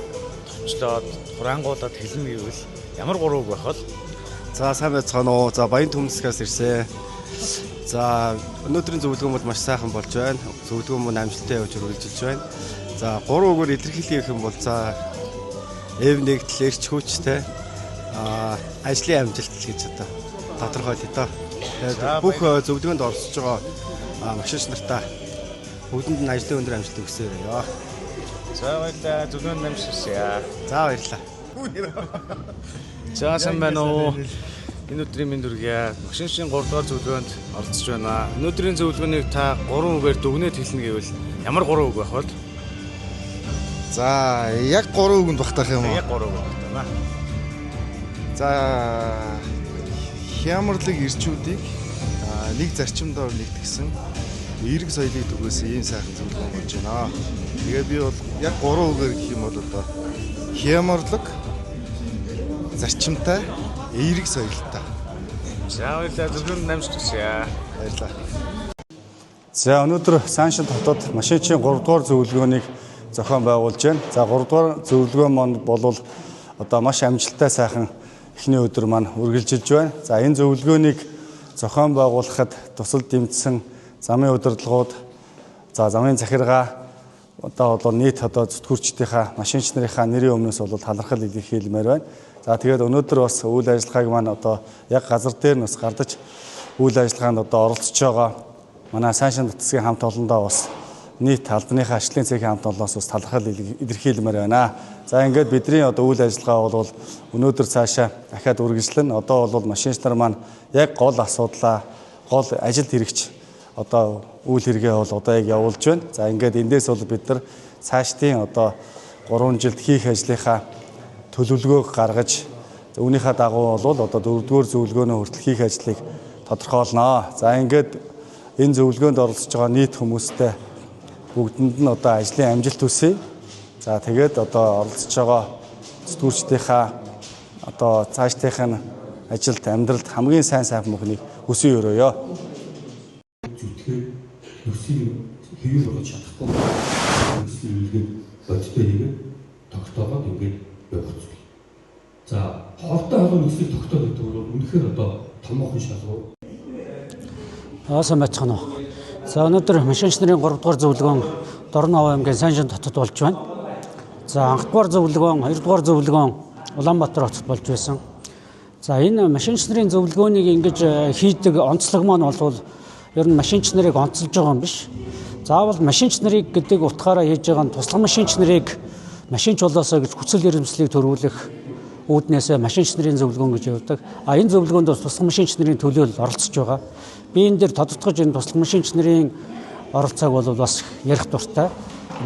товчлоод хураангуулад хэлнэ гэвэл ямар 3 үг байх вэ? За сайн байцгаана уу. За Баян түмсгээс ирсэн. За өнөөдрийн зөвлөгөө бол маш сайхан болж байна. Зөвлөгөө мөн амжилттай явж үргэлжилж байна. За 3 үгээр илэрхийлэх юм бол за эв нэгдэл, эрч хүчтэй ажлын амжилт гэж одоо тодорхойлъё доо. Тэгээд бүх зөвлөгөөнд оролцож байгаа машинч нартаа бүгдэнд нь ажлын өндөр амжилт хүсье. За баярлалаа. Зөвлөгөөнд амжилт хүсье. За баярлалаа. За сайн байна уу? Энэ өдрийн мэнд хүргье. Машинчийн 3 дугаар зөвлөгөөнд оролцож байна. Өнөөдрийн зөвлөгөөнийг та 3 үгээр дүгнээд хэлнэ гэвэл ямар 3 үг байх вэ? За яг 3 үгэнд багтаах юм уу? Яг 3 үг багтаана. За хямарлаг ирчүүдийг нэг зарчим доор нэгтгсэн эерэг соёлыг түгээсэн ийм сайхан зөвлөгөө болж байна. Тэгээд би бол яг 3 үгээр гэх юм бол одоо хямарлаг, зарчимтай, эерэг соёлтой. За баярлалаа. Зөвлөгөөнд амжилт хүсье. Баярлалаа. За өнөөдөр Саншин хотод машинчийн 3 дугаар зөвлөгөөнийг зохион байгуулж байна. За 3 дугаар зөвлөгөө маань бол одоо маш амжилттай сайхан эхний өдөр маань үргэлжилж байна. За энэ зөвлөгөөнийг зохион байгуулахад тусал дэмжсэн замын удирдлагууд, за замын захиргаа одоо бол нийт одоо зүтгүүрчдийнхаа машинч нарынхаа нэрийн өмнөөс бол талархал илэрхийлмээр байна. За тэгээд өнөөдөр бас үйл ажиллагааг маань одоо яг газар дээр нь бас гардаж үйл ажиллагаанд одоо оролцож байгаа манай сайн шан татсгийн хамт олондоо бас нийт албаныхаа ажлын цехийн хамт олоноос бас талархал илэрхийлмээр байна. За ингээд бидний одоо үйл ажиллагаа бол өнөөдөр цаашаа дахиад үргэлжлэн одоо бол машинч нар маань яг гол асуудлаа гол ажилд хэрэгч одоо үйл хэрэгээ бол одоо яг явуулж байна. За ингээд эндээс бол бид нар цаашдын одоо 3 жилд хийх ажлынхаа төлөвлөгөөг гаргаж үүнийхээ дагуу бол одоо 4-р зөвлөгөөнөө хүртэл хийх ажлыг тодорхойлноо. За ингээд энэ зөвлөгөөнд оролцож байгаа нийт хүмүүстэй бүгдэнд нь одоо ажлын амжилт хүсье. За тэгээд одоо оролцож байгаа зүтгүүрчдийнхаа одоо цаашдынх нь ажилд амьдралд хамгийн сайн сайхан бүхнийг хүсэн өрөөё. Зүтгэхээр нөхцөлийг хэвийн болгож чадахгүй нөхцөлийг илгээд бодиттой хийгээд тогтоогоод ингээд явах зүйл. За хортой холбоо нөхцөл тогтоох гэдэг бол үнэхээр одоо томоохон шалгуур. Сайн байцгаана уу. За өнөөдөр машинч нарын 3 дугаар зөвлөгөөн Дорнов аймгийн Сайншин хотод болж байна. За анхдугаар зөвлөгөөн, хоёрдугаар зөвлөгөөн Улаанбаатар хотод болж байсан. За энэ машинч нарын зөвлөгөөнийг ингэж хийдэг онцлог маань бол ер нь машинч нарыг онцолж байгаа юм биш. Заавал машинч нарыг гэдэг утгаараа хийж байгаа нь туслах машинч нарыг машинч болоосоо гэж хүсэл эрмэлзлийг төрүүлэх үүднээсээ машинч нарын зөвлөгөөн гэж явдаг. А энэ зөвлөгөөнд бас туслах машинч нарын төлөөлөл оролцож байгаа. Би энэ дээр тодтогч энэ туслах машинч нарын оролцоог бол бас ярих дуртай.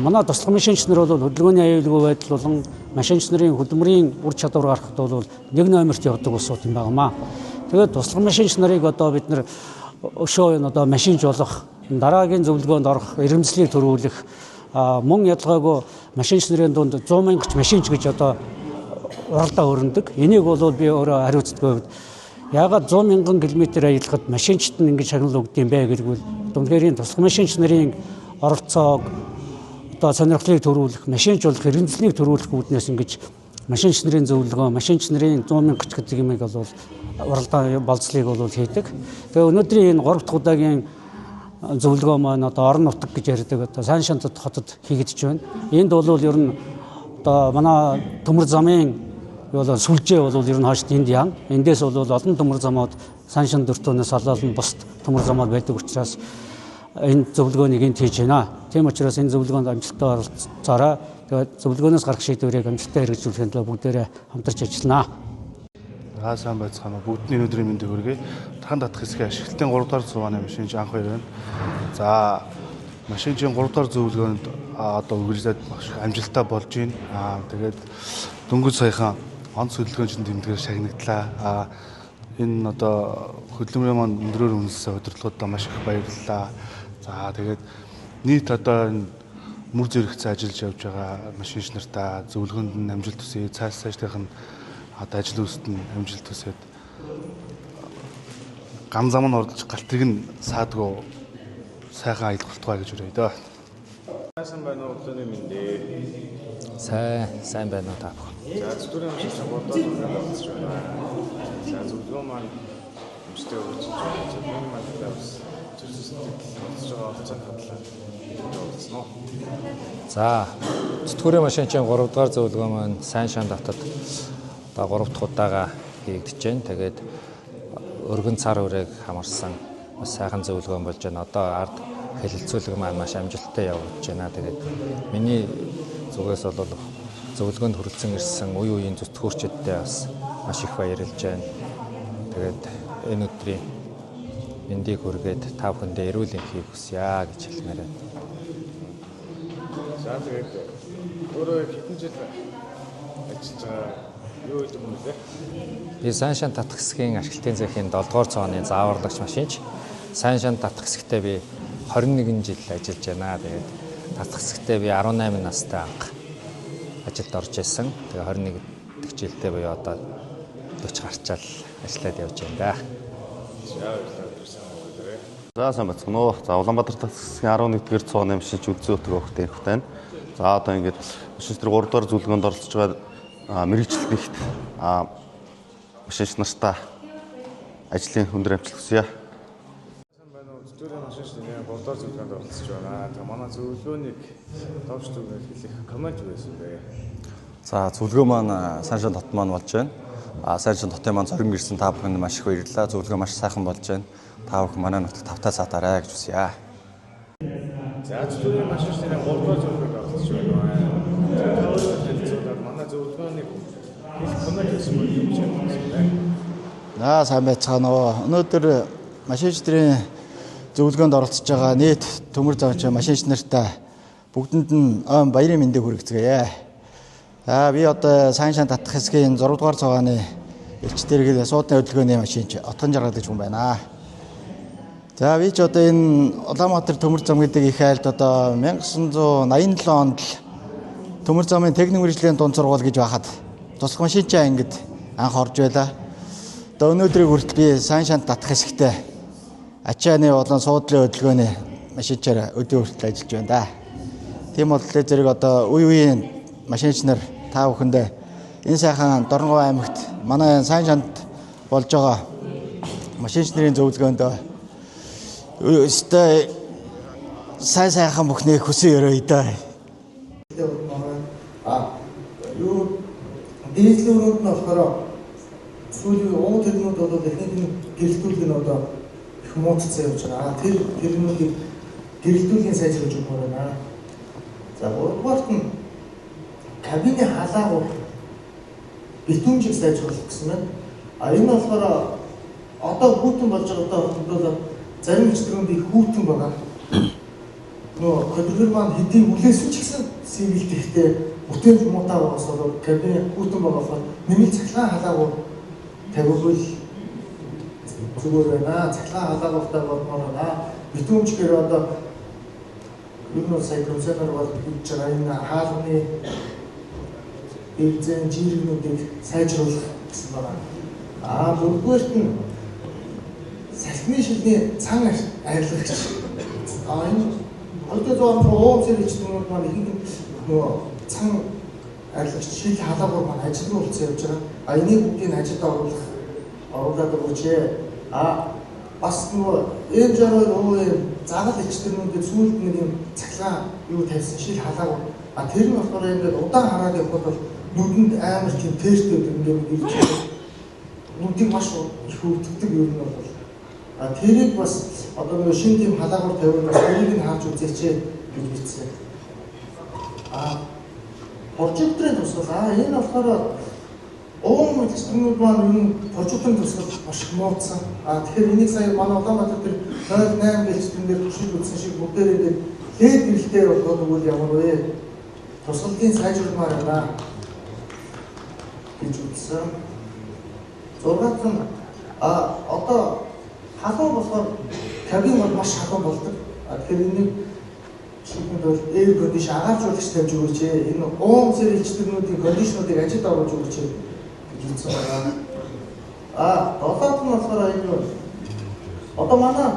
Манай туслах машинч нар бол хөдөлгөөний аюулгүй байдал болон машинч нарын хөдөлмөрийн үр чадвар гаргахад бол нэг номерт явдаг улсууд юм байна. Тэгээд туслах машинч нарыг одоо бид нар өшөө энэ одоо машинч болох дараагийн зөвлөгөөнд орох эрэмцлийг төрүүлэх мөн ялгаагүй машинч нарын дунд 100 мянгач машинч гэж одоо уралдаа өрнөдөг. Энийг бол би өөрөө хариуцдаггүй. Яагаад 100 мянган километр аялахад машинчт нь ингэж шагнал өгд юм бэ гэдгүүл дүнхээрийн туслах машинч нарын оролцоог одоо сонирхлыг төрүүлэх, машинч болох эрэмцлийг төрүүлэх үүднээс ингэж машинч нарын зөвлөгөө, машинч нарын 100 мянгач гэдэг юмыг бол уралдаа болцлыг бол хийдэг. Тэгээ өнөөдрийн энэ 3 дахь удаагийн зөвлөгөө маань одоо орон нутаг гэж ярьдаг одоо сайн шантад хотод хийгдэж байна. Энд бол ер нь одоо манай төмөр замын бол сүлжээ бол ер нь хойш энд яан. Эндээс бол олон төмөр замууд сайн шанд өртөөнөөс алаалан бусд төмөр замууд байдаг учраас энэ зөвлөгөөнийг энд хийж байна. Тийм учраас энэ зөвлөгөөнд амжилттай оролцоорой. Тэгээд зөвлөгөөнөөс гарах шийдвэрийг амжилттай хэрэгжүүлэхийн тулд бүгдээрээ хамтарч ажиллана. За сайн байцгаана уу. Бүгдний өнөөдрийн мэндийг хүргэе. Тархан татах хэсгийн ашиглалтын 3 дугаар цувааны машинч анх хоёр байна. За машинчийн 3 дугаар зөвлөгөөнд одоо үргэлжлээд маш амжилттай болж байна. Тэгээд дөнгөж саяхан онц хөдөлгөөнчийн тэмдгээр шагнагдлаа. Энэ одоо хөдөлмөрийн маань өндрөөр үнэлсэн удирдлагуудаа маш их баярлалаа. За тэгээд нийт одоо энэ мөр зэрэгцээ ажиллаж явж байгаа машинч нартаа зөвлөгөөнд нь амжилт хүсье. Цааш цаашдынх нь одоо ажил үйлсэд нь амжилт хүсээд гам зам нь ордож галт тэрэг нь саадгүй сайхан аялах болтугай гэж хүрье дөө. Сайн байна уу өглөөний мэндээ. Сайн байна уу та бүхэн. За зүтгэрийн машинч 3 дугаар зөвлөгөөнд оролцож байна. За зөвлөгөө маань амжилттай үргэлжилж байна. Зөвлөгөөний маань талаар бас зүрх сэтгэл оролцож байгаа оролцооны талаар оролцсон уу? За зүтгэрийн машинчийн 3 дугаар зөвлөгөө маань сайн шан дотод одоо 3 дахь удаага хийгдэж байна. Тэгээд өргөн цар үрээг хамарсан бас сайхан зөвлөгөөн болж байна. Одоо ард хэлэлцүүлэг маань маш амжилттай явагдаж байна. Тэгээд миний зүгээс бол зөвлөгөөнд хүрэлцэн ирсэн үе үеийн зүтгүүрчидтэй бас маш их баярлж байна. Тэгээд энэ өдрийн мэндийг хүргээд та бүхэндээ эрүүл энхийг хүсье гэж хэлмээр байна. За тэгээд өөрөө хэдэн жил ажиллаж байгаа юу гэдэг юм бэ? Би сайн шан татах хэсгийн ашиглалтын цехийн 7 дугаар цооны зааварлагч машинч. Сайн шан татах хэсэгтээ би 21 жил ажиллаж байна. Тэгээд татах хэсэгтээ би 18 настай анх ажилд орж исэн. Тэгээ 21 дэх жилдээ буюу одоо 40 гарчаал ажиллаад явж байна да. За сайн байцгаана уу. За Улаанбаатар татах хэсгийн 11-р цооны машинч Үлзий утга өгөхтэй их байна. За одоо ингээд машинч нар 3 дугаар зөвлөгөөнд оролцож байгаа мэрэгчлэлт нэгт машинч нартаа ажлын өндөр амжилт хүсье. Зүтгэрийн машин шинэ 3 дахь зөвлөгөөнд оролцож байна. Тэгээ манай зөвлөгөөнийг товч дүгнэлт хэлэх коммент байсан бэ. За, зөвлөгөө маань Сайн шанд хотод маань болж байна. А Сайн шанд хотын маань зорин ирсэн та бүхэнд маш их баярлалаа. Зөвлөгөө маш сайхан болж байна. Та бүхэн манай нутагт тавтай цаатаарай гэж хүсье. За, зүтгэрийн машин шинэ 3 дахь зөвлөгөөнд оролцож байна. Та өөрөөр танилцуулаад манай зөвлөгөөнийг хэлэх коммент байсан бол гэж байна. За, сайн байцгаана уу. Өнөөдөр машинчдын зөвлөгөөнд оролцож байгаа нийт төмөр замч машинч нартай бүгдэнд нь ойн баярын мэндийг хүргэцгээе. За, би одоо сайн шан татах хэсгийн 6 дугаар цугааны элч дэргэл суудны хөдөлгөөний машинч Отгон жаргал гэж хүн байна. За, би ч одоо энэ Улаанбаатар төмөр зам гэдэг их айлд одоо 1987 онд л төмөр замын техник мэргэжлийн дунд сургууль гэж байхад туслах машинчаа ангид анх орж байлаа. Одоо өнөөдрийг хүртэл би сайн шанд татах хэсэгтээ ачааны болон суудлын хөдөлгөөний машинчаар өдөө хүртэл ажиллаж байна да. Тийм бол зэрэг одоо үе үеийн машинч нар та бүхэндээ энэ сайхан Дорногов аймагт манай сайн шанд болж байгаа машинч нарын зөвлөгөөнд өстой сайн сайхан бүхнийг хүсэн өрөөе даа. Юу дээдлийн өрөөнд нь болохоор сүүлийн уут тэрнүүд бол эхнийх нь гэрэлтүүлэг нь одоо их муудсан явж байгаа. Тэр тэрнүүдийг гэрэлтүүлгийн сайжруулж өгмөр байна. За, гуравдугаарт нь кабины халаагуур битүүмжийг сайжруулах гэсэн байна. А энэ болохоор одоо хүүтэн болж байгаатай холбогдуулаад зарим элчтрүүнд их хүүтэн байгаа. Нөгөө контролер маань хэдий үлээсэн ч гэсэн сигэлдэхтэй бүтээмж муутай байгаас болоод кабины хүүтэн байгаа болохоор нэмэлт цахилгаан халаагуур тавиул зүгээр байна. Цахилгаан халаагууртай болмоор байна. Битүүмж гэхээр одоо ер нь сая комиссионер бол хийж байгаа энэ хаалганы эвзэн жиргнүүдийг сайжруулах гэсэн байна. А дөрөвдүгээрт нь салхины шилний цан арилгагч. А энэ 200 уум зэрэгчдүүд маань ихэнх нь нөгөө цан арилгагч шил халаагуур маань ажилгүй болсон явж байгаа. А энийг бүгдийг ажилд оруулаад өгөөч. А бас нөгөө М62 ууын загал ичтэрнүүдэд сүүлд нэг юм цахилгаан юу тавьсан шил халаагүй. А тэр нь болохоор ингээд удаан хараад явхад бол нүдэнд амар тийм тээртэй ингээд ирж байгаа. Нүдийг маш их өвдөгдөг юм нь бол. А тэрийг бас одоо нөгөө шин тийм халаагуур тавиул бас тэрийг нь харж үзээч гэж бичсэн. А прожекторын тусгал. А энэ болохоор уум элчтэрнүүд маань ер нь прожекторын тусгал маш их муудсан. А тэгэхээр энийг сая манай Улаанбаатар тэр 08 элчтэрэн дээр туршиж үзсэн шиг бүгдээрээ ингээд лед гэрэлтэй болгоод өгвөл ямар вэ? Тусгалын сайжруулмаар байна гэж үзсэн. 6-нд нь а одоо халуун болохоор кабин бол маш халуун болдог. А тэгэхээр энийг шийдэнд бол air condition агааржуулагч тавьж өгөөч. Энэ уум зэрэгчдэрнүүдийн кондишнуудыг ажилд оруулж өгөөч гэж үзсэн байна. А долоод нь болохоор энэ одоо манай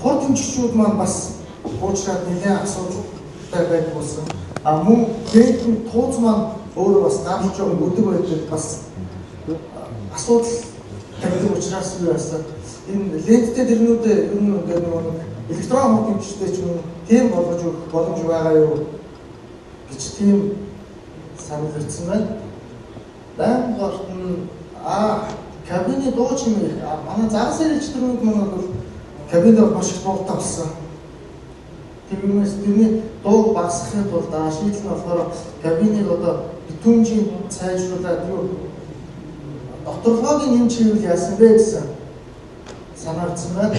хурд хэмжигчүүд маань бас хуучраад нэлээд асуудалтай байдаг болсон. А мөн дээд нь тууз маань өөрөө бас гарч байгаа бүдэг байдаг бас асуудал тавьдаг учраас юу яасан. Энэ ленттэй тэрнүүд ер нь ингээд нөгөө электрон хурд хэмжигчтэй ч юм тийм болгож өгөх боломж байгаа юу гэж тийм санал ирсэн байна. 8-р нь кабины дуу чимээ. Манай загас элчтрүүд маань бол кабинд маш их дуутай болсон. Тэрнээс тэрний дууг багасгахын тулд шийдэл нь болохоор кабиныг одоо битүүмжийн сайжруулад юу доторлогоог нэмж хийвэл яасан бэ гэсэн санаагдсан байна.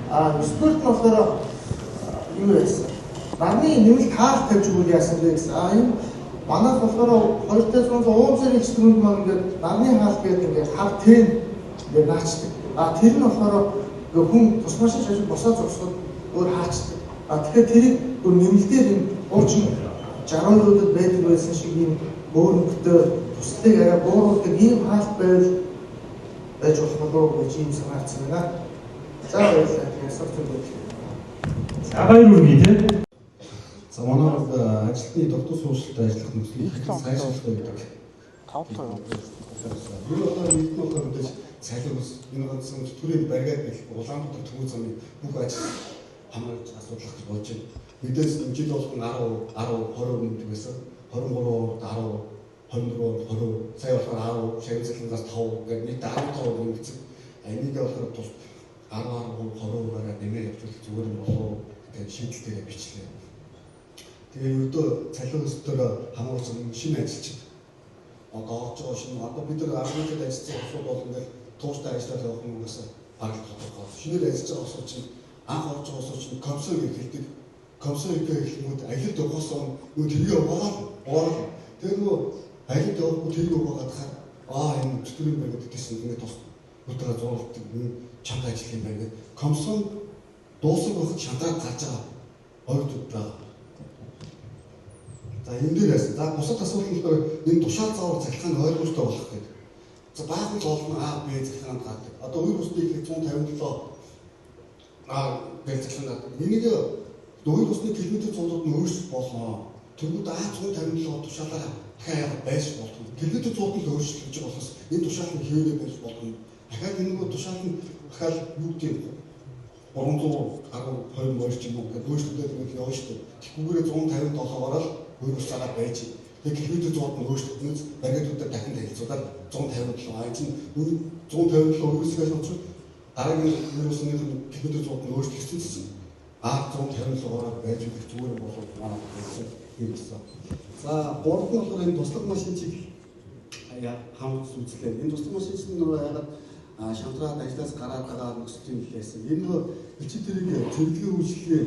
А 9-р нь болохоор юу яасан? Нарны нэмэлт хаалт тавьж өгвөл яасан бэ гэсэн. А энэ манайх болохоор 2-100 уум зэрэгчдүүд маань ингээд нарны хаалт гэдэг ингээд хар тэн ингээд наачдаг. А тэр нь болохоор ингээд хүн тус машин шажиг босоо зогсоход өөр хаачдаг. А тэгэхээр тэрийг өөр нэмэлтээр юм хуучин 60-уудад байдаг байсан шиг ийм өөр өнгөтэй туслыг арай бууруулдаг ийм хаалт байвал байж болох болов уу гэж ийм санаагдсан байна. За, баярлалаа. Асуулт зүйл. За, баяр хүргэе те. За, манай бол ажилтны тогтмол суурьшилтай ажиллах нөхцөлийг сайжруулах байдаг. 5 5. Юу одоо нэгдүгээр болохоор мэдээж Цалин ус энэ ганцхан төрийн бариад гэх Улаанбаатар төмөр замын бүх ажил хамаарч асуудал гэж болж байна. Мэдээж жил болгон 10 10 20 нэмдэг байсан. 23 10 24 20 сая болохоор 10 шавь цалингаас 5 гэдэг нийт 15 нэмэгдсэн. Энийг болохоор тус 10 10 20%-аараа нэмээ явуулах зүгээр юм болов уу гэдэг шийдэл дээр бичлээ. Тэгээ ердөө цалин өстөөр хамаарсан шинэ ажилчид одоо орж байгаа шинэ одоо бид нар 10 жил ажилласан улсууд бол ингээл тууштай ажиллаад явах юм угаасаа бараг тодорхой. Шинээр ажиллаж байгаа улсууд чинь анх орж байгаа улсууд чинь комсо гэж хэлдэг. Комсо гэж хэлэнгүүд аялал явахаас өмнө тэргээ угаагаад угаагаад тэгээ нөгөө аялал явахгүй тэргээ угаагаад хахаар энэ чөтгөрийн бариад гэсэн ингээд тус нүдгээ зурлалдаг чанга ажил юм байна гэдэг. Комсон дуусах байхад шантраад гарч байгаа ойртууд байгаа. За энэ дээр яасан. За бусад асуудал нь болохоор энэ тушаал заавал цахилгаан нь ойлгомжтой болох гэдэг. За баахан зоол нь А, Б цахилгаанд гардаг. Одоо үе бусдыг 157 А, Б цахилгаанд гардаг. Энийг үе бусны километр зуурууд нь өөрчлөлт болно. Тэгвэл А 157 тушаалаараа дахиад яагаад байж болдгоо. Километр зуурд нь өөрчлөгдөж байгаа болохоос энэ тушаал нь хэвээрээ байж болдгоо. Дахиад энэ нөгөө тушаал нь дахиад юу гэдэг 300 гаруй 20 морь ч юм уу гэдэг өөрчлөлтөд ингээд явна шүү дээ. Тэгхгүйгээр 157-оор л өөр усаараа байж. Тэгээ километр зууд нь өөрчлөгдөнөөс баригдуудаар дахин танилцуулаад 157 а чинь 157 өөрсгөөс онцгой дараагийн вирусны километр зууд нь өөрчлөгдсөн чинь А 157-оор байж өгөх зүгээр болов манай хэлсэн юм болсон. За гурав нь болохоор энэ туслах машин чиг хамт үзлээ. Энэ туслах машин чинь нөгөө яагаад шантраад ажлаас гараад байгаа нөхцөлийн хэлээсэн. Энэ нөгөө элчин тэрэг цэвэрлэгээ үйлчилгээ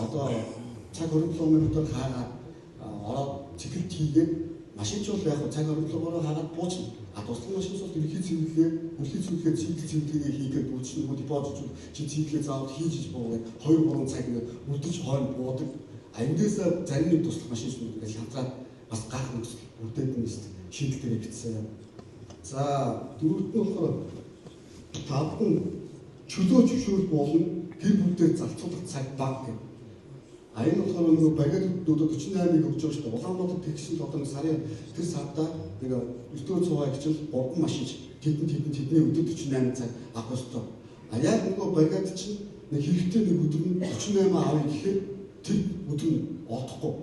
одоо цаг 27 минутаар хаагаад ороод цэглэлт хийгээд машинч бол яг цаг 27-оор хаагаад буучна. А туслах машинч бол ерөнхий цэвэрлэгээ, ерөнхий цэвэрлэгээ цэвэрлэг цэвэрлэгээ хийгээд буучна. Нөгөө депозитчуд чи цэвэрлэгээ заавал хийж иж буугаад 2 3 цаг ингээд үлдэж хойно буудаг. А эндээс зарим нэг туслах машинчнууд ингээд шантраад бас гарах нөхцөл үлдээд нь шийдэл дээр бичсэн. За дөрөвд нь болохоор тавд нь чөлөө зөвшөөрөл болон гэр бүлдээ зарцуулах цаг бага гэх. А энэ болохоор нөгөө баригдууд 48-ыг өгч байгаа шүү дээ. Улаанбаатар тэгшин одоо нэг сарын тэр сарда нэг 9-р цуваа хичээл 3 машинч тэдэн тэдэн тэдний өдөр 48 цаг авах ёстой. А яг нөгөө баригдад чинь нэг хэрэгтэй нэг өдөр нь 48 авъя гэхээр тэр өдөр нь олдохгүй.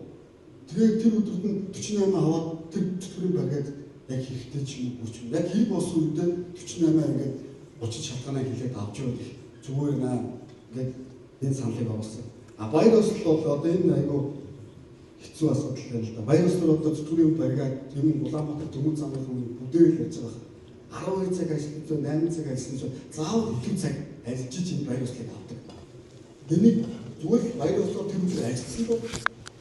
Тэгээд тэр өдөрт нь 48 аваад тэр чөтгөрийн баригдад яг хэрэгтэй ч юм уу ч юм. Яг хэрэг болсон үедээ 48 ингээд 30 шалтгаанаа хийлээд авч явах зүгээр наа ингээд энэ саналыг оруулсан. А баяр ёслол бол одоо энэ айгу хэцүү асуудал байна л да. Баяр ёслол одоо чөтгөрийн баригдад юм Улаанбаатар төмөн замын бүгдээр л ярьж байгаа. 12 цаг ажилласан, 8 цаг ажилласан чинь заавал илүү цаг ажиллаж энэ баяр ёслолыг авдаг. Энийг зүгээр л баяр ёслол тэр үгээр ажилласан бол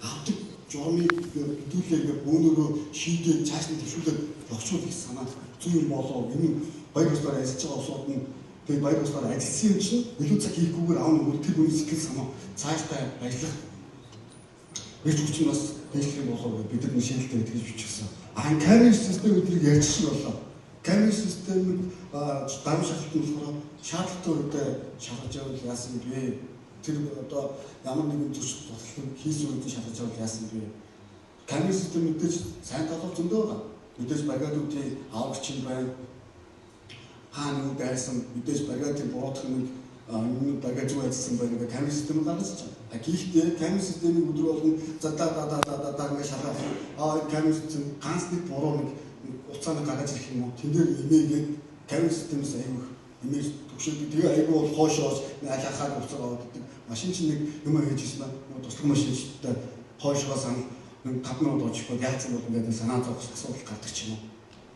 авдаг журмыг хэдүүлээ бөөнөрөө шийдээд цааш нь төвшүүлээд явчихвал их санаа зүй юм болов. Энэ баяр ёслоор ажиллаж байгаа улсууд нь тэгээд баяр ёслоор ажилласан юм чинь илүү цаг хийхгүйгээр аав нөгөө тэр хүний сэтгэл санаа цаашдаа ажиллах эрч хүч нь бас дээшлэх юм болов бид нар шийдэлтэй тэгж бичсэн. А камер систем гэдгийг ярьж шиг боллоо. Камер систем дам шахалт нь болохоор шаардлагатай үедээ шалгаж явал яасан бэ? Тэр одоо ямар нэгэн зөрчил бодлого хийсэн үед шалгаж явал яасан бэ? Камер систем мэдээж сайн талаар зөндөө байгаа. Мэдээж бригадуудын аврагч юм байна. Хаана юу дайрсан мэдээж бригадын буруутах нэг юм бригад зүг ажилласан байна гэх камер систем гаргаж байгаа. А гэхдээ камер системийг өдөр болгон за да да да да да ингэ шалгаад а камер систем ганц нэг буруу нэг уцааны гаргаж ирэх юм уу? Тэн дээр имээгээд камер системээс аягүй имэж төгшөөд тэгээ аягүй бол хоошоос аль хахаар уцаа аваад идэг. Машин чинь нэг юм хийж ирсэн байна. Туслах машинчтай хойшоогоо сан нэг 5 минут очиход яатсан бол ингээд санаа зовох асуудал гардаг ч юм уу.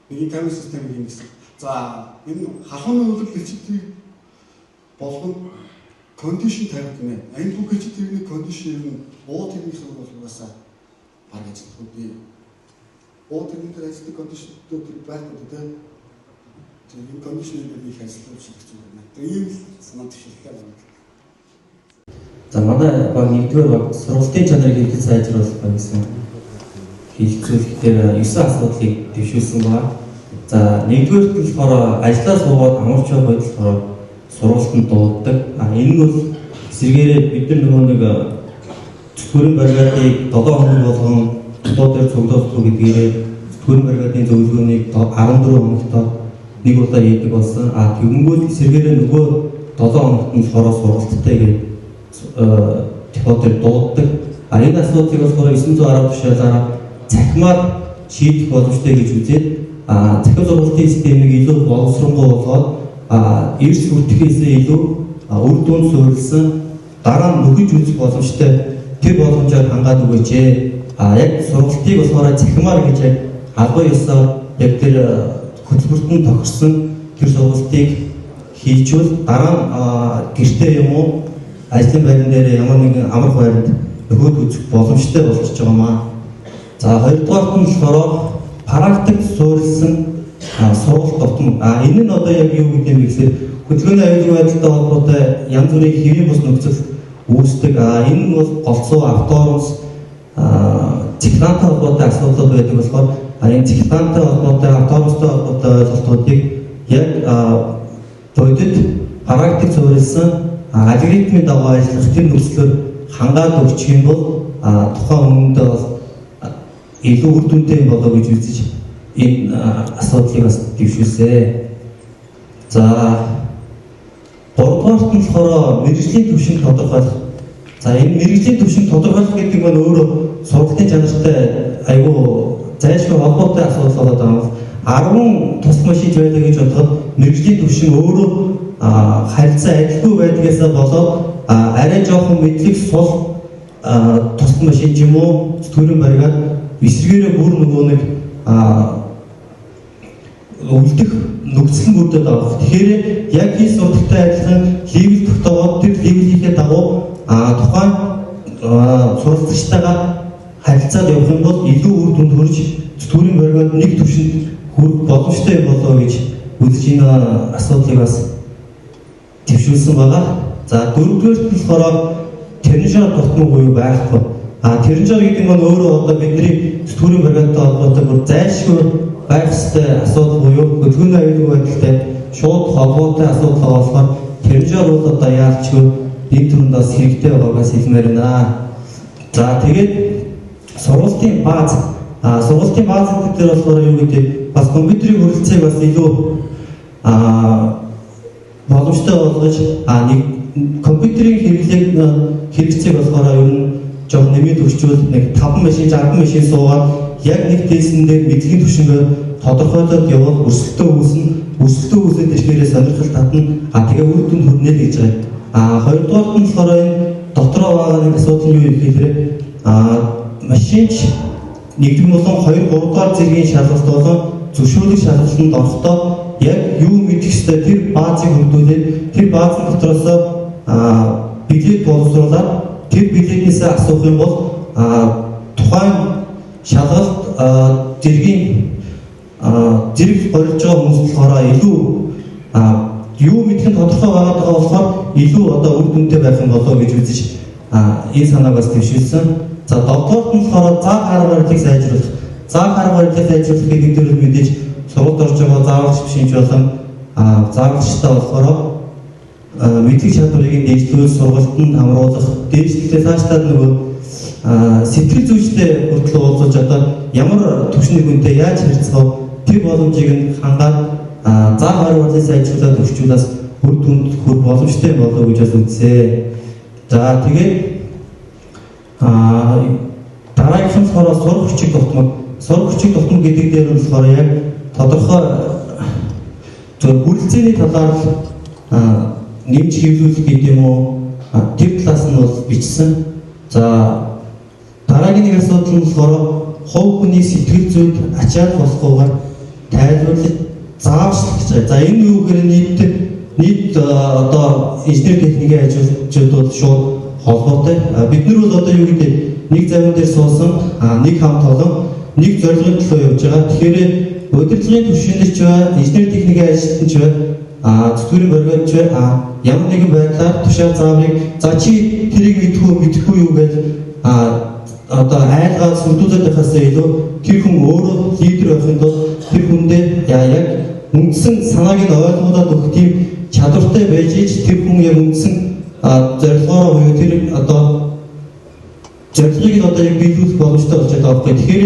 Нэг камер систем юм гэсэн. За энэ халууны үйлдэл элчиг болгон кондишн тавиад гинэ. Энэ бүх элчиг тэрний кондишн ер нь уу тэрний хэсэг бол угаасаа баг ажиллахгүй би. Уу тэрний дээр ажилладаг кондишнүүд тэр байхгүй тий. Тэр энэ кондишныг их ажиллуулж хэрэгтэй юм байна. Тэр ийм л санаа төвшөрлөө байна. За манай баг нэгдүгээр баг сургалтын чанарыг хэрхэн сайжруулах вэ гэсэн хэлцүүлэх дээр 9 асуудлыг дэвшүүлсэн байна. За нэгдүгээрт нь болохоор ажлаа суугаад амарч явах үед болохоор сургалтанд дууддаг. А энэ нь бол эсрэгээрээ бид нар нөгөө нэг чөтгөрийн бригадыг 7 хоног болгон дотоод дээр цуглуулах гэдгээрээ чөтгөрийн бригадын зөвлөгөөнийг 14 хоногт нэг удаа хийдэг болсон. А тэгэнгүүт эсэргээрээ нөгөө 7 хоногт нь болохоор сургалттай гээд депо дээр дууддаг. А энэ асуудлыг болохоор 910 тушаалаараа цахимаар шийдэх боломжтой гэж үзээд цахим сургалтын системийг илүү боловсронгуй болгоод эрс хүртэхээсээ илүү үр дүнд суурилсан дараа нь нөхөж үзэх боломжтой тэр боломжоор хангаад өгөөч ээ. Яг сургалтыг болохоор цахимаар гэж яг албан ёсоор яг тэр хөтөлбөрт нь тохирсон тэр сургалтыг хийчвэл дараа нь гэртээ юм уу ажлын байран дээр ямар нэгэн амрах байранд нөхөд үзэх боломжтой болчихж байгаа маа. За, хоёрдугаарт нь болохоор практик суурилсан сургалт тутам. Энэ нь одоо яг юу гэдэг юм бэ гэхээр хөдөлгөөний аюулгүй байдалтай холбоотой янз бүрийн хэвийн бус нөхцөл үүсдэг. Энэ нь бол голцоо, автобус, цахилгаантай холбоотой асуудлууд байдаг болохоор энэ цахилгаантай холбоотой, автобустай холбоотой ойлголтуудыг яг бодит практик суурилсан алгоритмын дагуу ажиллах тэр нөхцлөөр хангаад өгчих юм бол тухайн хүндээ бол илүү үр дүнтэй юм болоо гэж үзэж энэ асуудлыг бас дэвшүүлсэн. За, гуравдугаарт нь болохоор мэргэжлийн түвшинг тодорхойлох. За, энэ мэргэжлийн түвшинг тодорхойлох гэдэг нь өөрөө сургалтын чанартай айгүй зайлшгүй холбоотой асуудал болоод байгаа юм. 10 тусал машин байлаа гэж бодоход мэргэжлийн түвшин өөрөө харилцаа адилгүй байдгаасаа болоод арай жоохон мэдлэг сул тусал машин ч юм уу зүтгэрэн бариад эсрэгээрээ бүр нөгөө нэг үлдэх нөхцөл нь бүрдээд байгаа. Тэгэхээр яг хийх сурталтай адилхан level тогтоогоод тэр level ийнхээ дагуу тухайн суралцагчтайгаа харилцаад явах юм бол илүү үр дүнд хүрч зүтгэрийн бригад нэг түвшинд хүрэх боломжтой юм болоо гэж үзэж энэ асуудлыг бас дэвшүүлсэн байгаа. За, дөрөвдүгээрт нь болохоор тренажер дутмаг буюу байхгүй. Тренажер гэдэг нь өөрөө одоо бидний зүтгэрийн бригадтай холбоотой бүр зайлшгүй байх ёстой асуудал буюу хөдөлгөөний аюулгүй байдалтай шууд холбоотой асуудал байгаа болохоор тренажер бол одоо яалчгүй энэ түрүүнд бас хэрэгтэй байгаагаас хэлмээр байна. За, тэгээд сургалтын бааз. Сургалтын бааз гэдэг дээр болохоор юу гэдэг бас компьютерийн хүрэлцээг бас илүү боломжтой болгож нэг компьютерийн хэрэглээг хэрэгцээг болохоор ер нь жоохон нэмээд өгчвөл нэг 5 машин, 60 машин суугаад яг нэг тестэн дээр мэдлэгийн түвшингээ тодорхойлоод явбал өрсөлдөө үүснэ. Өрсөлдөө үүсээд ирэхээр сонирхол татна. Тэгээ үр дүнд хүрнэ л гэж байгаа. Хоёрдугаарт нь болохоор энэ дотроо байгаа нэг асуудал нь юу гэхээр машинч нэгдүгээр болон 2 3 дугаар зэргийн шалгалт болон зөвшөөрлөх шалгалтанд орохдоо яг юу мэдэх ёстой тэр баазыг хөрдүүлээд тэр баазын дотроос билет боловсруулаад тэр билетнээсээ асуух юм бол тухайн шалгалт зэргийн зэрэг горилж байгаа хүмүүс болохоор илүү юу мэдэх нь тодорхой байгаад байгаа болохоор илүү одоо үр дүнтэй байх юм болоо гэж үзэж энэ санааг бас дэвшүүлсэн. За, долдугаарт нь болохоор заах арга барилыг сайжруулах. Заах арга барилыг сайжруулах гэдэг дээр мэдээж сургуульд орж байгаа зааварч бишинч болон зааварчтай болохоор мэдлэг чадварыг дээшлүүл, сургалтанд хамруулах, дээшлэлээ цаашлаад нөгөө сэтгэл зүйчтэй хүртэл уулзаж одоо ямар түвшний хүнтэй яаж харьцах вэ? Тэр боломжийг нь хангаад заах арга барилыг сайжруулад өгчүүлээс үр дүнд хүрэх боломжтой болоо гэж бас үзсэн. За, тэгээд дараагийнх нь болохоор сурах хүчийг дутмаг. Сурах хүчийг дутмаг гэдэг дээр нь болохоор яг тодорхой зөв хүрэлцээний талаар нэмж хэвлүүлэх гэдэг юм уу, тэр талаас нь бол бичсэн. За, дараагийн нэг асуудал нь болохоор хувь хүний сэтгэл зүйд ачаал болохгүйгээр тайлбарлаж зааварчлах гэж байгаа. За, энэ юу гэхээр нийт одоо инженер техникийн ажилчид бол шууд холбоотой. Бид нар бол одоо юу гэдэг нэг завин дээр суусан, нэг хамт олон нэг зорилгын төлөө явж байгаа. Тэгэхээр удирдлагын түвшинд ч бай, инженер техникийн ажилтан ч бай, зүтгэрийн бригад ч бай, ямар нэгэн байдлаар тушаал зааврыг за чи тэрийг мэдхгүй мэдэхгүй юу гэж одоо айлгаад сүрдүүлээд байхаасаа илүү тэр хүн өөрөө лидер байхын тулд тэр хүндээ яг үндсэн санааг нь ойлгуулад өгөх тийм чадвартай байж ич тэр хүн яг үндсэн зорилгоороо буюу тэр одоо зорилгыг нь одоо яг биелүүлэх боломжтой болж байгаа байхгүй. Тэгэхээр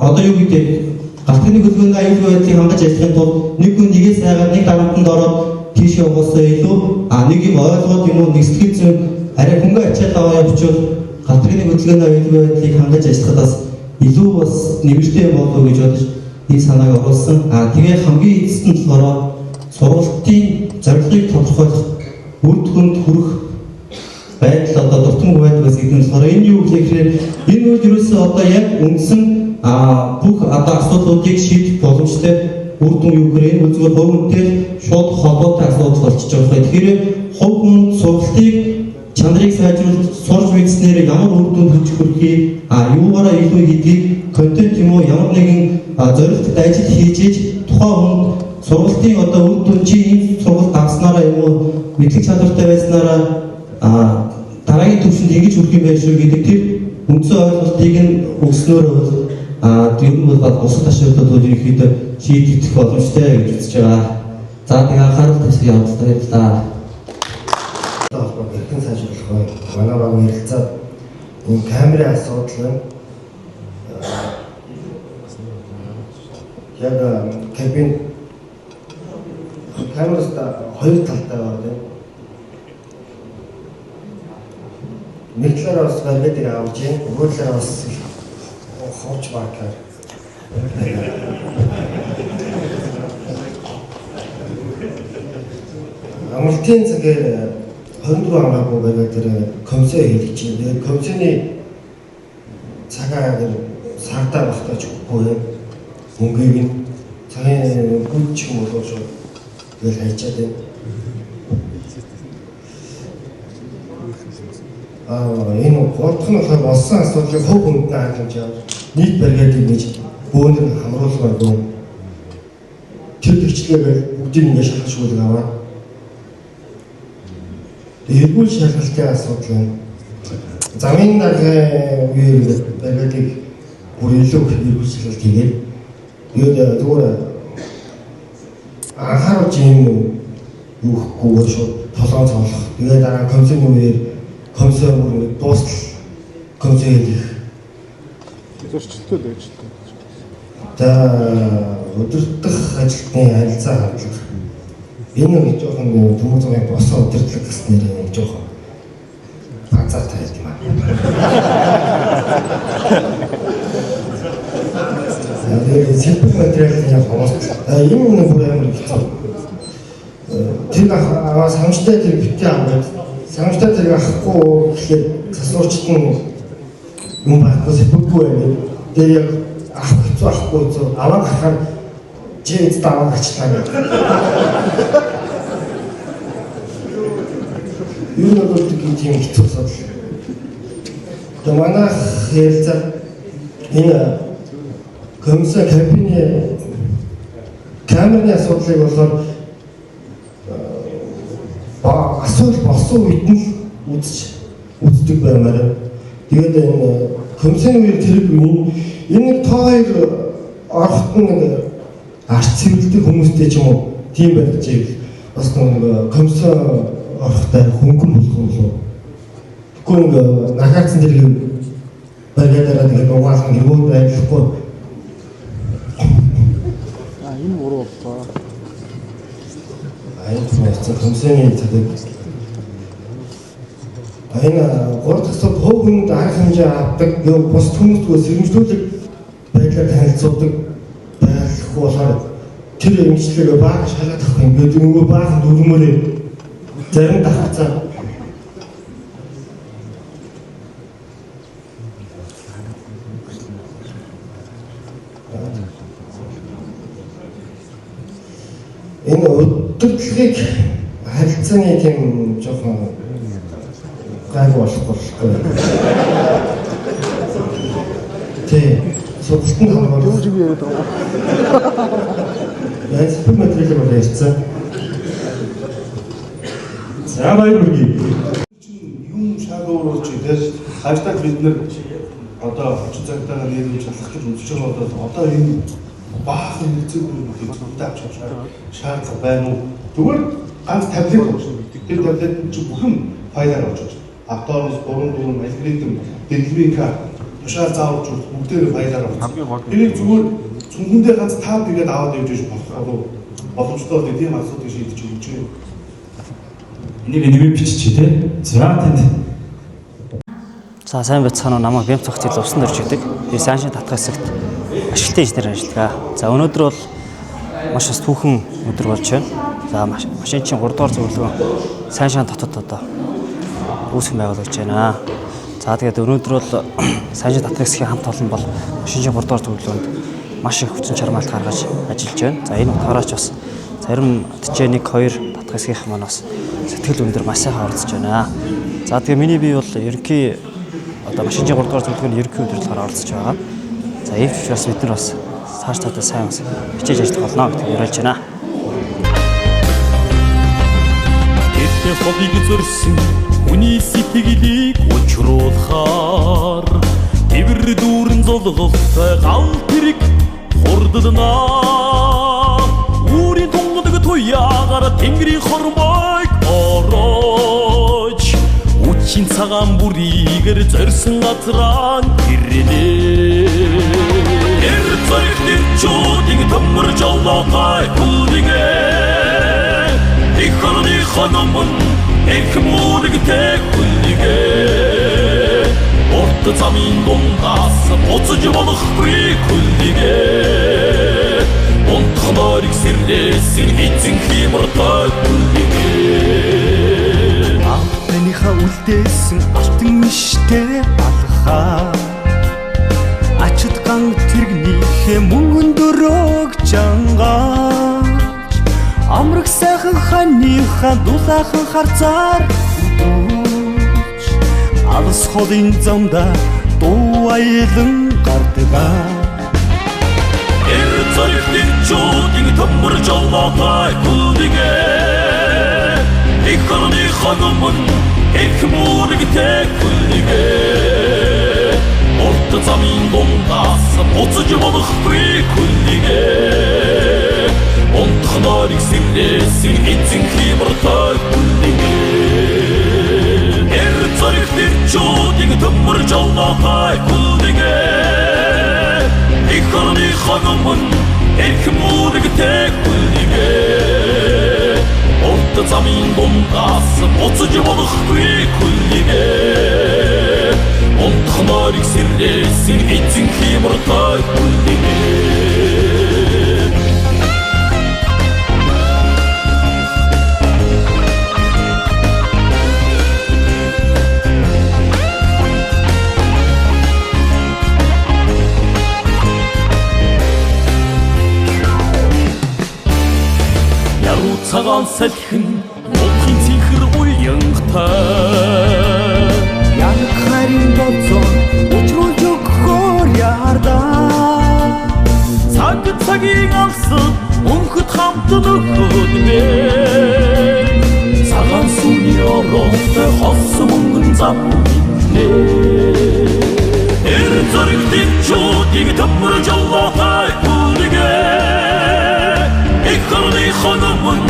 одоо юу гэдэг Галт тэрэгний хөдөлгөөний аюулгүй байдлыг хангаж ажиллахын тулд нэг хүн нэгээс айгаад нэг дарамтанд ороод тийш явахаас илүү нэг юм ойлгоод юм уу нэг сэтгэл зүйн арай хөнгөн ачаал аваа явуучвал галт тэрэгний хөдөлгөөний аюулгүй байдлыг хангаж ажиллахад бас илүү бас нэмэртэй юм болов уу гэж бодож энэ санааг оруулсан. Тэгээ хамгийн эцэст нь болохоор сургалтын зорилгыг тодорхойлох үр дүнд хүрэх байдал одоо дутмаг байдаг гэсэн гэдэг нь болохоор энэ юу гэхээр энэ үйл ерөөсөө одоо яг үндсэн бүх одоо асуудлуудыг шийдэх боломжтой үр дүн юу гэхээр энэ зүгээр хувь хүнтэй шууд холбоотой асуудал болчихж байгаа байхгүй. Тэгэхээр хувь хүн сургалтыг чанарыг сайжруулж сурч мэдснээр ямар үр дүнд хүрч хүрэхийг юугаараа илүү гэдгийг контент юм уу ямар нэгэн зорилттой ажил хийж иж тухайн хүнд сургалтын одоо үр дүн чи ийм сургалт авснараа юм уу мэдлэг чадвартай байснараа дараагийн түвшинд ингэж хүрэх юм байх шүү гэдэг тэр үндсэн ойлголтыг нь өгснөөр бол ер нь бол бусад ашиглалтууд бол ерөнхийдөө шийдэгдэх боломжтой гэж үзэж байгаа. За тэгээ анхаарал тавьсан явдалд баярлалаа. Холбоо хэрхэн сайжруулах вэ? Манай баг ярилцаад энэ камерын асуудал байна. Яг кабин камераас хоёр талтай байгаа тийм. Нэг талаараа бас баригдыг авч юм, нөгөө талаараа бас ховж баагаар. Амралтын цагаар 24 хамаагүй бариад тэр комиссоо хийлгэж байна. Тэгээд комиссооны цагаа сардаа багтааж өгөхгүй юм. Мөнгийг нь цагийн гүн ч юм уу шууд тэгэл хайчаад байна. Энэ гурав дахь нь болохоор болсон асуудлыг хувь хүнд нь арга хэмжээ авч нийт бригадыг ингэж бөөнөр нь хамруулмааргүй. Тэр тэгчлээгээр бүгдийг ингэ шалгаж шүүлэг аваад. Эргүүл шалгалтын асуудал байна. Замын даргын үеэр бригадыг бүр илүү их эргүүл шалгалт хийгээд тэгээд зүгээр анхааруулж юм өгөхгүйгээр шууд толгоон цоолох. Тэгээд дараа комиссийн үеэр комиссоо бүр дуустал комиссоо хийх. Зөрчилтэй байж таа. За удирдах ажилтны харилцаа хандлага. Энэ нэг жоохон төмөр зуны босоо удирдлага гэсэн нэрийг нэг жоохон базаатай байт юм аа. Тэгээд сэлбэг материалын яг хомсдол. Энэ нэг бүр амар хэцүү. Тэр аваа самжтай тэр битээ аваад самжтай тэр авахгүй гэхлээр засуурчд нь юм байхгүй сэлбэггүй байна. Тэгээд яг авах хэцүү авахгүй хэцүү аваа гарахаар чи эцэд аваа гарчлаа гэдэг. Юу нь бол тийм хэцүү асуудал. Тэгээд манайх ярилцаад энэ комиссоо кабины камерны асуудлыг болохоор асуудал болсон үед нь үздэг баймаар. Тэгээд энэ комиссны үеэр тэр энэ нэг тоо хоёр орохт нэг арч цэвэрлдэг хүмүүстэй ч юм уу тийм байж байвал бас нэг комиссоо орохтой хөнгөн болох юм болов. Тэгэхгүй нэг нахаарцсан тэрийг бариадаараа тэгээд угаалan эргүүд байрлахгүй. Энэ буруу боллоо. Энэ тийм комиссны цагийг энэ гурав дахь асуудал хувь хүнд арга хэмжээ авдаг, бус хүмүүстгүй сэрэмжлүүлэг байдлаар танилцуулдаг байхгүй болохоор тэр эмчилгээгээ бага шалгаад авах юм. Тэгээд нөгөө баахан дүрмээрээ зарим давхцаа энэ удирдлагыг харилцааны тийм жоохон гайгүй болохгүй. Тий, сургалтанд хамруулах. Юу чиг яриад байгаа юм. Яа, супер материалыг бол ярьсан. За баяр хүргэе. Юм шаардлагатай болж ажлаад бид нэр одоо очин цагтаа нийгэмж шалгах гэж үзэж байгаа бол одоо энэ баахан нэгцэг хүмүүсийг зүгтээ авч явах шаардлага байна уу? Зүгээр ганц таблет болж тэр таблет чинь бүхэн файлаар орж байгаа. Автобус, 3 4 алгоритм, дэлгэрийн карт, тушаал зааварч бүгдээр файлаар орж. Тэрийг зүгээр Цүнхэн дээр ганц тав тэгээд аваад явж иж болох уу? Боломжтой бол тийм асуудлыг шийдэж өгч байна. Энийг нэмээ биччихье те. За тэнд. За сайн байцгаана уу, намайг Бямц цогцол усан дөрж гэдэг. Би Сайншин татах хэсэгт ашиглалтын инженер ажилладаг. За өнөөдөр бол маш бас түүхэн өдөр болж байна. За машинчин 3 дугаар зөвлөгөө Сайншин дотод одоо үүсгэн байгуулагдаж байна. За тэгээд өнөөдөр бол Сайншин татах хэсгийн хамт олон бол машинчин 3 дугаар зөвлөгөөнд маш их хүчин чармайлт гаргаж ажиллаж байна. За энэ утгаараа ч бас зарим 1 2 татах хэсгийнх маань бас сэтгэл өндөр маш сайхан оролцож байна. За тэгээ миний бие бол ерөнхий одоо машинчин 3 дугаар зөвлөгөөний ерөнхий удирдлагаар оролцож байгаа. За ийм ч учраас бид нар бас цааш таадаа сайн бас хичээж ажиллах болно гэдгийг уриалж байна. Тэртээ холыг зөрсөн хүний сэтгэлийг учруулахаар тэвэр дүүрэн золголтой гал тэрэг хурддана. Үүрийн тунгадаг туяагаар тэнгэрийн хормойг ороож үчийн цагаан бүрийгэр зорьсон газраа ирнэ. Тэр зоригт чуудыг төмөр жолоотой хүлгээ. Их орны хономон их мөрөгтэй хүлгээ. Урт замын дундаас буцаж болохгүй хүлгээ. Унтах нойрыг сэрээсэн эзэн хиймортой хүлгээ. Таныхаа үлдээсэн алтан миштэй алхаа. Ачид ган тэргнийхээ мөнгөн дөрөөг чангааж амраг сайхан ханыхаа дулаахан харцаар үдүүлж алс холын замда дуу аялан гардаг. Тэр зоригт чуудыг төмөр жолоотой хүлгээ. Их орны хономон их мөрөгтэй хүлгээ. Урт замын дундаас буцаж болохгүй хүлгээ. Унтах нойрыг сэрээсэн эзэн хиймортой хүлгээ. Тэр зоригт чуудыг төмөр жолоотой хүлгээ. Их орны хономон их мөрөгтэй хүлгээ. Урт замын дундаас буцаж болохгүй хүлгээ. Унтах нойрыг сэрээсэн эзэн хиймортой хүлгээ. Яруу цагаан салхин мөнхийн цэнхэр уянгатай. Янг харин болцоо учруулж өгөхөөр ярдаа. Цаг цагийн алсад мөнхөд хамт нөхөд мэ. Цагаан сүний ороотой холсон мөнгөн зам минь. Тэр зоригт чуудыг төмөр жолоотой хүлгээ. Их орны хономон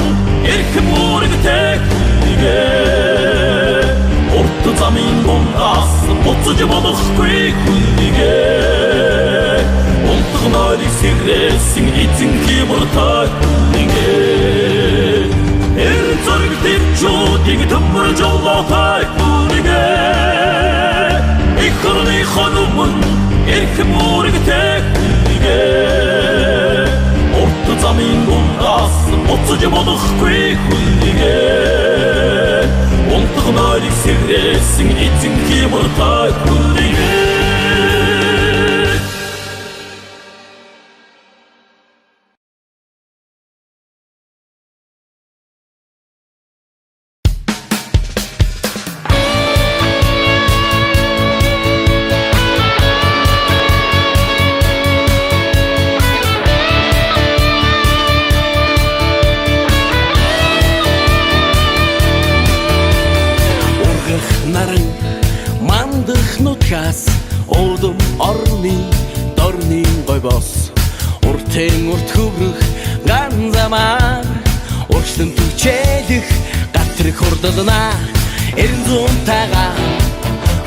эрх мөрөгтэй хүлгээ. Урт замын дундаас буцаж болохгүй хүлгээ. Унтах нойрыг сэрээсэн эзэн хиймортой хүлгээ. Тэр зоригт чуудыг төмөр жолоотой хүлгээ. Их орны хономон эрх мөрөгтэй хүлгээ. Урт замын дундаас буцаж болохгүй хүлгээ. Унтах нойрыг сэрээсэн эзэн хиймортой хүлгээ.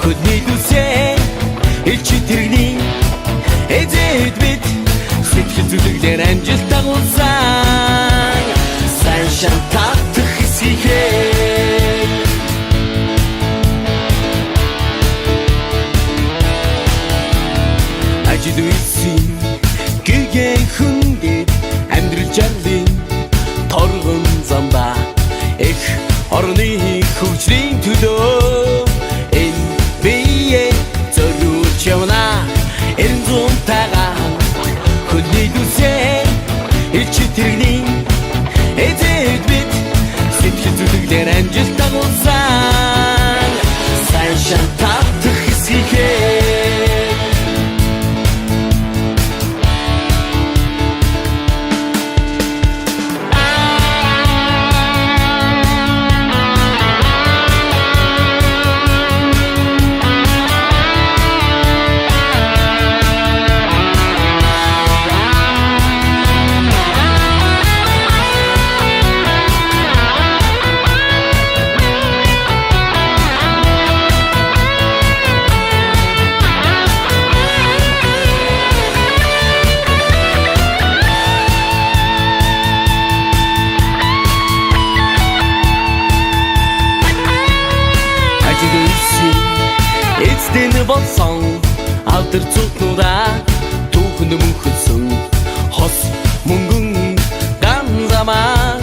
Хөлний гүсээ элчи тэрэгний эзэд бид сэтгэл зүтгэлээр амжилт дагуулсан. Сайн шан татах хэсгийхээ ажил үйлсийн гэгэн хүндэд амьдрал жаргалын торгон замба эх орны хөгжлийн төлөө энэ бие зориулж явна. 900-тайгаа хөлний дүсээ элчит тэрэгний эзэд бид сэтгэл зүтгэлээр амжилт дагуулсан. Сайн шан татах хэсгийхээ эцдэн болсон алдар цутнуудаа түүхэнд мөнхөлсөн хос мөнгөн ганзамаа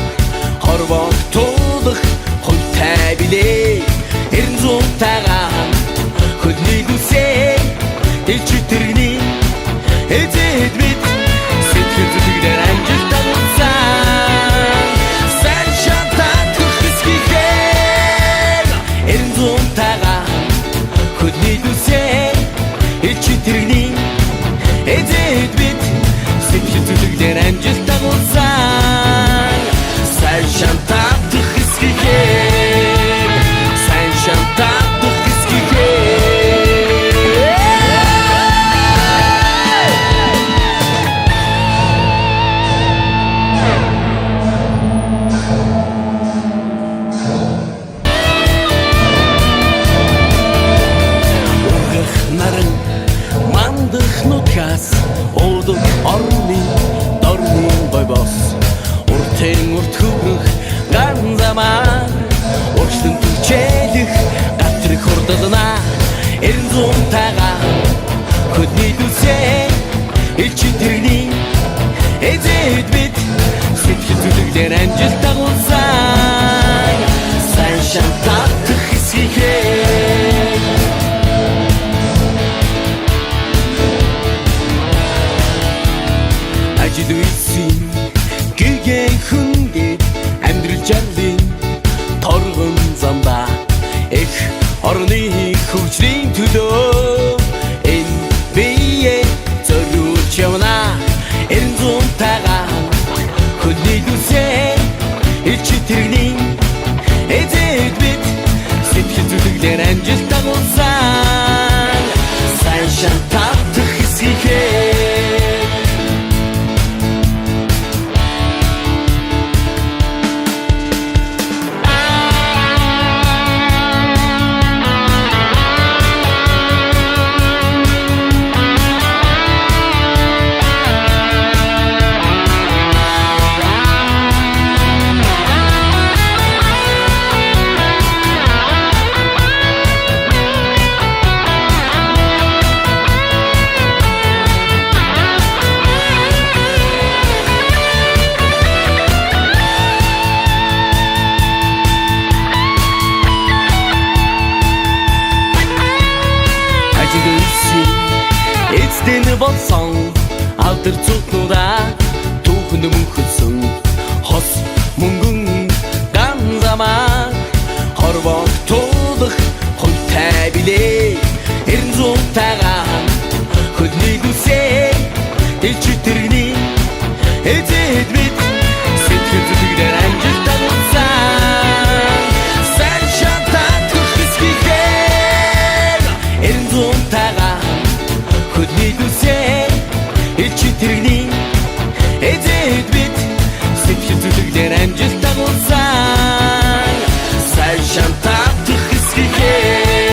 хорвоо туулах хувьтай билээ. 900-тайгаа хөлний дүсээ дэлчит тэрэгний эзэд бид сэтгэл зүтгэлээр амжилт дагуулсан. Сайн шан татах хэсгийхээ 900-тайгаа хөлний дүсээ элчит тэрэгний эзэд бид сэтгэл зүтгэлээр амжилт дагуулсан. Сайн шан татах хэсгийхээ сайн шан татах хэсгийхээ. Ургах наран мандах нутгаас уудаг орны дорны гойбос уртын урт хөврөх ганзамаа урчлан түгчээлэх гатрах хурдална. 900-тайгаа хөлний дүсээ элчит тэрэгний эзэд бид сэтгэл зүтгэлээр амжилт дагуулсан. Сайн шан татах хэсгийхээ ажил үйлсийн гэгэн хүндэд амьдрал жаргалын торгон замба эх орны хөгжлийн төлөө энэ бие зориулж явна. 900-тайгаа хөлний дүсээ элчит тэрэгний эзэд бид сэтгэл зүтгэлээр амжилт дагуулсан. Сайн шан татах хэсгийхээ эцдэн болсон алдар цутнуудаа түүхэнд мөнхөлсөн хос мөнгөн ганзамаа хорвоо туулах хувьтай билээ. 900-тайгаа хөлний дүсээ элчит тэрэгний эзэд